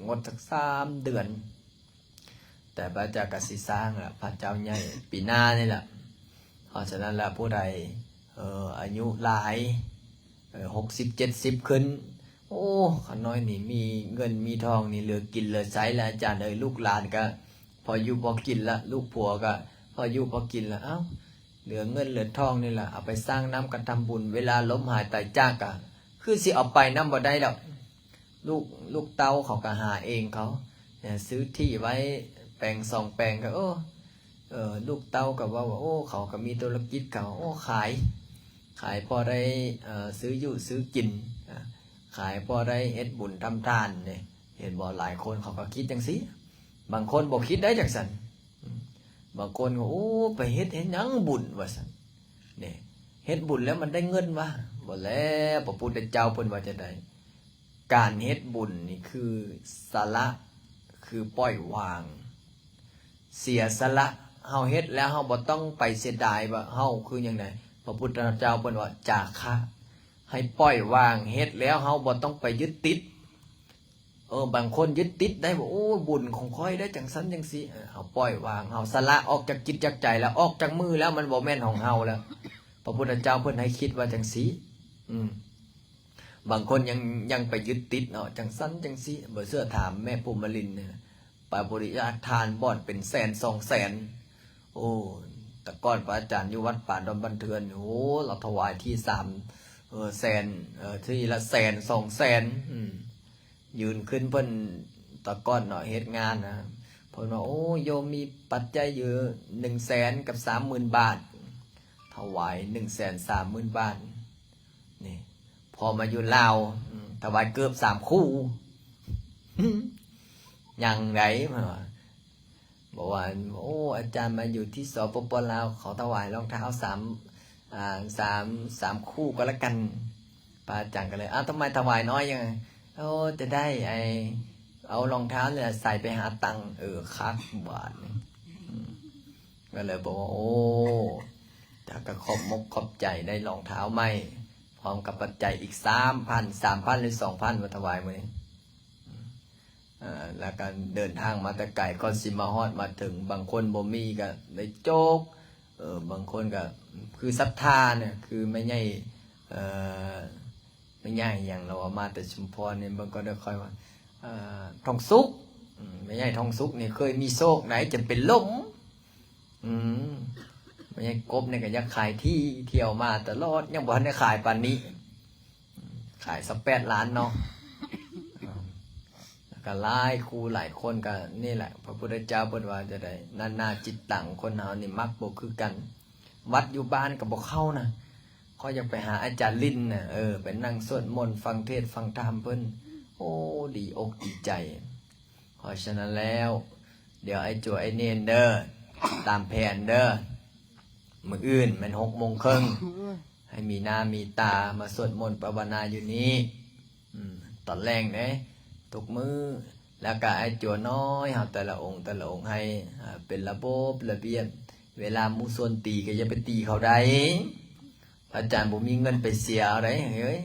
ງົດຈັກສາມເດືອນ ແຕ່ພະເຈົ້າກໍຊິສ້າງລະ ພະເຈົ້າໃຫຍ່ປີໜ້ານີ້ລະ ເພາະສະນັ້ນລະ ຜູ້ໃດ ເອີ ອາຍຸຫຼາຍ ເອີ ຫົກສິບ ເຈັດສິບຂຶ້ນ ໂອ້ ຂ້ານ້ອຍນີ້ມີເງິນມີທອງນີ້ ເຫຼືອກິນເຫຼືອໃຊ້ລະ ອາຈານເອີຍ ລູກຫຼານກໍພໍຢູ່ພໍກິນລະ ລູກຜົວກໍພໍຢູ່ພໍກິນລະ ເອົ້າ ເຫຼືອເງິນເຫຼືອທອງນີ້ລະ ເອົາໄປສ້າງນ້ຳກະທຳບຸນ ເວລາລົ້ມຫາຍຕາຍຈາກກະ ຄືຊິເອົາໄປນຳບໍ່ໄດ້ດອກ ລູກ ລູກເຕົ້າເຂົາກໍຫາເອງເຂົາ ຊື້ທີ່ໄວ້ແປງສອງແປງກໍ ໂອ້ ເອີ ລູກເຕົ້າກໍເວົ້າວ່າ ໂອ້ ເຂົາກໍມີທຸລະກິດເຂົາ ໂອ້ ຂາຍ ຂາຍພໍໄດ້ ເອີ ຊື້ຢູ່ຊື້ກິນ ອາ ຂາຍພໍໄດ້ເຮັດບຸນທຳທານເດ້ ເຫັນບໍ່ ຫຼາຍຄົນເຂົາກໍຄິດຈັ່ງຊີ້ ບາງຄົນບໍ່ຄິດໄດ້ຈັ່ງຊັ້ນ ອືມ ບາງຄົນກໍ ໂອ້ ໄປເຮັດ ເຮັດຫຍັງບຸນວ່າຊັ້ນ ນີ້ ເຮັດບຸນແລ້ວມັນໄດ້ເງິນຫວາ ບໍ່ແລ້ວ ພະພຸດທະເຈົ້າເພິ່ນວ່າຈັ່ງໃດ ການເຮັດບຸນນີ້ຄືສະຫຼະ ຄືປ່ອຍວາງ ເສຍສະຫຼະ ເຮົາເຮັດແລ້ວເຮົາບໍ່ຕ້ອງໄປເສຍດາຍວ່າເຮົາຄືຫຍັງໃດ ພະພຸດທະເຈົ້າເພິ່ນວ່າຈາຄະ ໃຫ້ປ່ອຍວາງ ເຮັດແລ້ວເຮົາບໍ່ຕ້ອງໄປຍຶດຕິດ ເອີ ບາງຄົນຍຶດຕິດໄດ້ວ່າ ໂອ້ ບຸນຂອງຂ້ອຍໄດ້ຈັ່ງຊັ້ນຈັ່ງຊີ້ ເອີ ເຮົາປ່ອຍວາງ ເຮົາສະຫຼະອອກຈາກຈິດຈາກໃຈແລ້ວ ອອກຈາກມືແລ້ວ ມັນບໍ່ແມ່ນຂອງເຮົາແລ້ວ ພະພຸດທະເຈົ້າເພິ່ນໃຫ້ຄິດວ່າຈັ່ງຊີ້ ອືມ ບາງຄົນຍັງ ຍັງໄປຍຶດຕິດເນາະ ຈັ່ງຊັ້ນຈັ່ງຊີ້ ບໍ່ເຊື່ອຖາມແມ່ພູມມະລິນ ໄປບໍລິຈາກທານບ່ອນເປັນແສນສອງແສນ ໂອ້ ແຕ່ກ່ອນພະອາຈານຢູ່ວັດປ່າດອນບ້ານເທືອນ ໂອ້ ລາວຖວາຍທີ່ສາມ ເອີ ແສນ ເອີ ທີ່ລະແສນສອງແສນ ອືມ ຍື່ນຂຶ້ນເພິ່ນ ແຕ່ກ່ອນເນາະ ເຮັດງານນະ ເພິ່ນວ່າ ໂອ້ ໂຍມມີປັດໄຈຢູ່ໜຶ່ງແສນກັບສາມໝື່ນບາດ ຖວາຍໜຶ່ງແສນສາມໝື່ນບາດ ນີ້ ພໍມາຢູ່ລາວ ອືມ ຖວາຍເກີບສາມຄູ່ ຍັງໃດ ເພິ່ນວ່າ ບອກວ່າ ໂອ້ ອາຈານມາຢູ່ທີ່ ສປປ ລາວ ຂໍຖວາຍລອງເທົ້າສາມ ອ່າ ສາມ ສາມຄູ່ກໍແລ້ວກັນ. ພະອາຈານກໍເລີຍ ອ້າວ ທຳໄມຖວາຍນ້ອຍຫຍັງ? ໂອ້ ຈະໄດ້ ໄອ້ ເອົາລອງເທົ້ານີ້ແຫຼະໃສ່ໄປຫາຕັງ. ເອີ ຄັກບາດນີ້ ອືມ ກໍເລີຍບອກວ່າ ໂອ້ ຈະກະຂອບມົກຂອບໃຈ ໄດ້ລອງເທົ້າໃໝ່ ພ້ອມກັບປັດໄຈອີກສາມພັນ ສາມພັນ ຫຼື ສອງພັນ ມາຖວາຍມື້ນີ້. ເອີ ແລ້ວກໍເດີນທາງມາແຕ່ໄກ ກ່ອນຊິມາຮອດມາເຖິງ ບາງຄົນບໍ່ມີກໍໄດ້ໂຈກ ເອີ ບາງຄົນກໍຄືສັດທານະ ຄືແມ່ໃຫຍ່ ເອີ ແມ່ໃຫຍ່ຫຍັງລາວວ່າມາແຕ່ຊຸມພອນນີ້ ເບິ່ງກໍໄດ້ຄ່ອຍວ່າ ເອີ ທອງສຸກ ອືມ ແມ່ໃຫຍ່ທອງສຸກນີ້ເຄີຍມີໂຊກໃດ ຈົນເປັນລົມ ອືມ ແມ່ໃຫຍ່ກົບນີ້ກໍຢາກຂາຍທີ່ ທ່ຽວມາຕະຫຼອດ ຍັງບໍ່ທັນໄດ້ຂາຍປານນີ້. ຂາຍຊາວແປດລ້ານເນາະ ແລ້ວກໍຫຼາຍຄູ່ຫຼາຍຄົນ ກໍນີ້ແຫຼະ ພະພຸດທະເຈົ້າເພິ່ນວ່າຈັ່ງໃດ ນານາຈິດຕັງ ຄົນເຮົານີ້ມັກບໍ່ຄືກັນ. ວັດຢູ່ບ້ານກໍບໍ່ເຂົ້ານະ ຂ້ອຍຢາກໄປຫາອາຈານລິນນະ ເອີ ໄປນັ່ງສວດມົນ ຟັງເທດຟັງທຳເພິ່ນ ໂອ້ ດີອົກດີໃຈ. ເພາະສະນັ້ນແລ້ວ ດຽວອ້າຍຈົວອ້າຍເນນເດີ ຕາມແຜນເດີ ມື້ອື່ນແມ່ນຫົກໂມງເຄິ່ງ ໃຫ້ມີໜ້າມີຕາມາສວດມົນພາວະນາຢູ່ນີ້ ອືມ ຕອນແລງເດ້ ທຸກມື້. ແລ້ວກະອ້າຍຈົວນ້ອຍເຮົາແຕ່ລະອົງ ແຕ່ລະອົງໃຫ້ ອ່າ ເປັນລະບົບລະບຽບ ເວລາໝູ່ຊົນຕີກໍຢ່າໄປຕີເຂົາໃດ ພະອາຈານບໍ່ມີເງິນໄປເສຍເອົາໃດເຮີ້ຍ.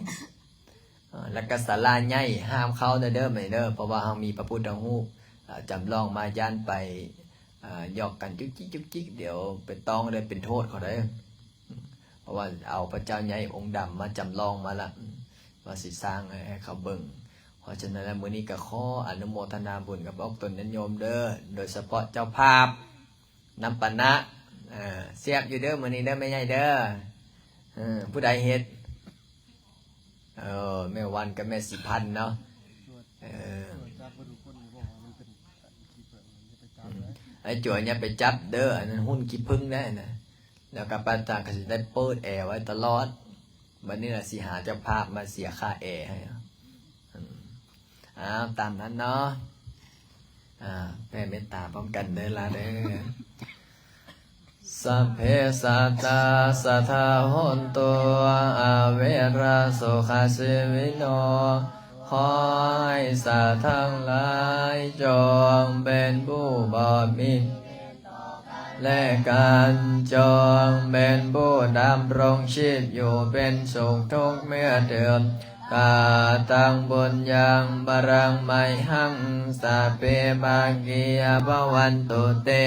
ເອີ ແລ້ວກໍສາລາໃຫຍ່ຫ້າມເຂົ້າແດ່ເດີ ແມ່ເດີ ເພາະວ່າເຮົາມີພະພຸດທະຮູບ ເອີ ຈຳລອງມາ ຢ້ານໄປ ເອີ ຢອກກັນຈຸກຈິກຈຸກຈິກ ດຽວໄປຕ້ອງໄດ້ເປັນໂທດເຂົາເດີ ເພາະວ່າເອົາພະເຈົ້າໃຫຍ່ອົງດຳມາຈຳລອງມາລະ ວ່າຊິສ້າງໃຫ້ເຂົາເບິ່ງ. ເພາະສະນັ້ນແລ້ວ ມື້ນີ້ກໍຂໍອະນຸໂມທະນາບຸນກັບອອກຕົນຍາດໂຍມເດີ ໂດຍສະເພາະເຈົ້າພາບ ນ້ຳປານະ ເອີ ແຊບຢູ່ເດີມື້ນີ້ເດີແມ່ໃຫຍ່ເດີ. ເອີ ຜູ້ໃດເຮັດ? ເອີ ແມ່ວັນກັບແມ່ສີພັນເນາະ. ເອີ ອືມ ອ້າຍຈົວຢ່າໄປຈັບເດີ ອັນນັ້ນຫຸ່ນຂີ້ຜຶ້ງໄດ໋ນະ. ແລ້ວກໍປ້າຕາກໍຊິໄດ້ເປີດແອໄວ້ຕະຫຼອດ. ບັດນີ້ລະຊິຫາເຈົ້າພາບມາເສຍຄ່າແອໃຫ້. ອືມ ອ້າວ ຕາມນັ້ນເນາະ. ອ່າ ແຜ່ເມດຕາພ້ອມກັນເດີລະເດີ. Sabbe sattā sadā hontu, averā sukhajīvino. ຂໍໃຫ້ສັດທັງຫຼາຍຈົ່ງເປັນຜູ້ບໍ່ມີ ແລະກັນ ຈົ່ງເປັນຜູ້ດຳລົງຊີບຢູ່ເປັນສຸກທຸກເມື່ອເທີນ. Kataṃ puññaṃ balaṃ mayhaṃ sabbe bhāgiyā bhavantu te.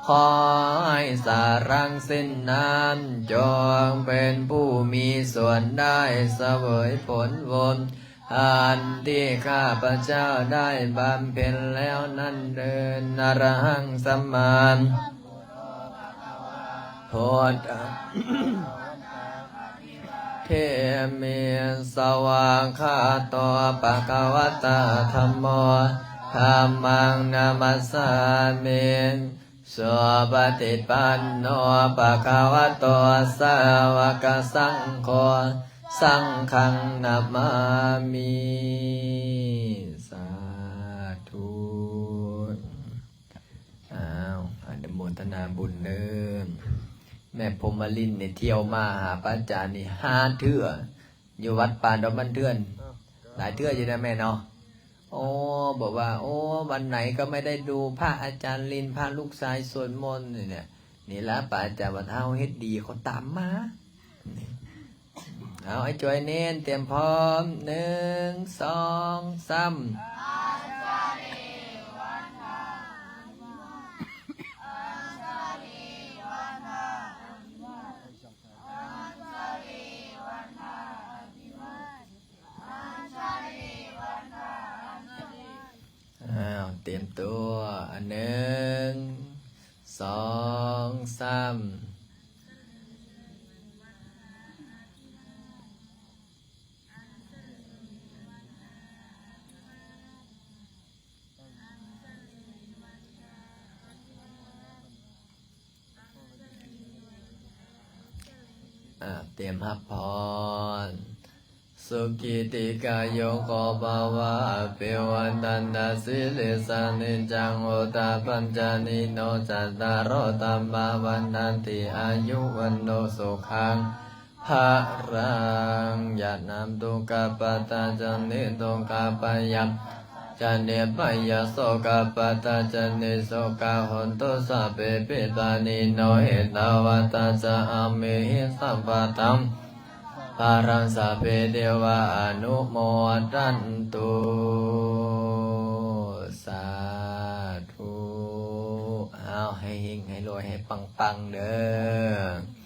ຂໍໃຫ້ສັດທັງສິ້ນນັ້ນ ຈົ່ງເປັນຜູ້ມີສ່ວນໄດ້ສະເຫວີຍຜົນບຸນ ອັນທີ່ຂ້າພະເຈົ້າໄດ້ບຳເພັນແລ້ວນັ້ນເທີນ. Arahaṃ sammāsambuddho bhagavā, buddhaṃ abhivādemi. Svākkhāto bhagavatā dhammo, dhammaṃ namassāmi. Supaṭipanno bhagavato sāvakasaṅgho, saṅghaṃ namāmi. ສາທຸ. ອ້າວ ອະນຸໂມທະນາບຸນເດີ. ແມ່ພົມມະລິນນີ້ທ່ຽວມາຫາພະອາຈານນີ້ຫ້າເທື່ອ ຢູ່ວັດປ່າດອນບ້ານເຖື່ອນ ຫຼາຍເທື່ອຢູ່ນະແມ່ເນາະ. ໂອ້ ບອກວ່າ ໂອ້ ວັນໄຫນກໍໄມ່ໄດ້ດູພະອາຈານລິນ ພາລູກຊາຍສວດມົນນີ້ແຫຼະ. ນີ້ລະ ພະອາຈານວ່າ ຖ້າເຮົາເຮັດດີ ເຂົາຕາມມາ. ເອົາ ອ້າຍຈອຍເນນ ຕຽມພ້ອມ ໜຶ່ງ ສອງ ສາມ. ອ້າວ ຕຽມຕົວ ໜຶ່ງ ສອງ ສາມ. ອາ ຕຽມຮັບພອນ ສ ສຸຂີຕິກາຍຸໂກພະວະ ອະພິວະທະນະສີລິສະ ນິຈຈັງວຸດທາປັດຈາຍິໂນ ຈັດຕາໂຣ ທຳມາວັດຖະຕິ ອາຍຸວັນໂນ ສຸຂັງພະລັງ ຍະຖາ ໂສກາປະຕາ ຈະນິໂສກາ ພະຍາ ຈະນິພະຍາ ໂສກາປະຕາ ຈະນິໂສກາ ໂຫນຕຸ ສັບເພ ປິປານິໂນ ຫິຕາວັດຕາ ສະຫະ ເມຫິ ສັບພະທັງ ພະລັງ ສັບເພ ເທວາ ອະນຸໂມທັນຕຸ ສາທຸ ເອົາ ໃຫ້ເຮັງ ໃຫ້ລວຍ ໃຫ້ປັງໆ ເດີ້.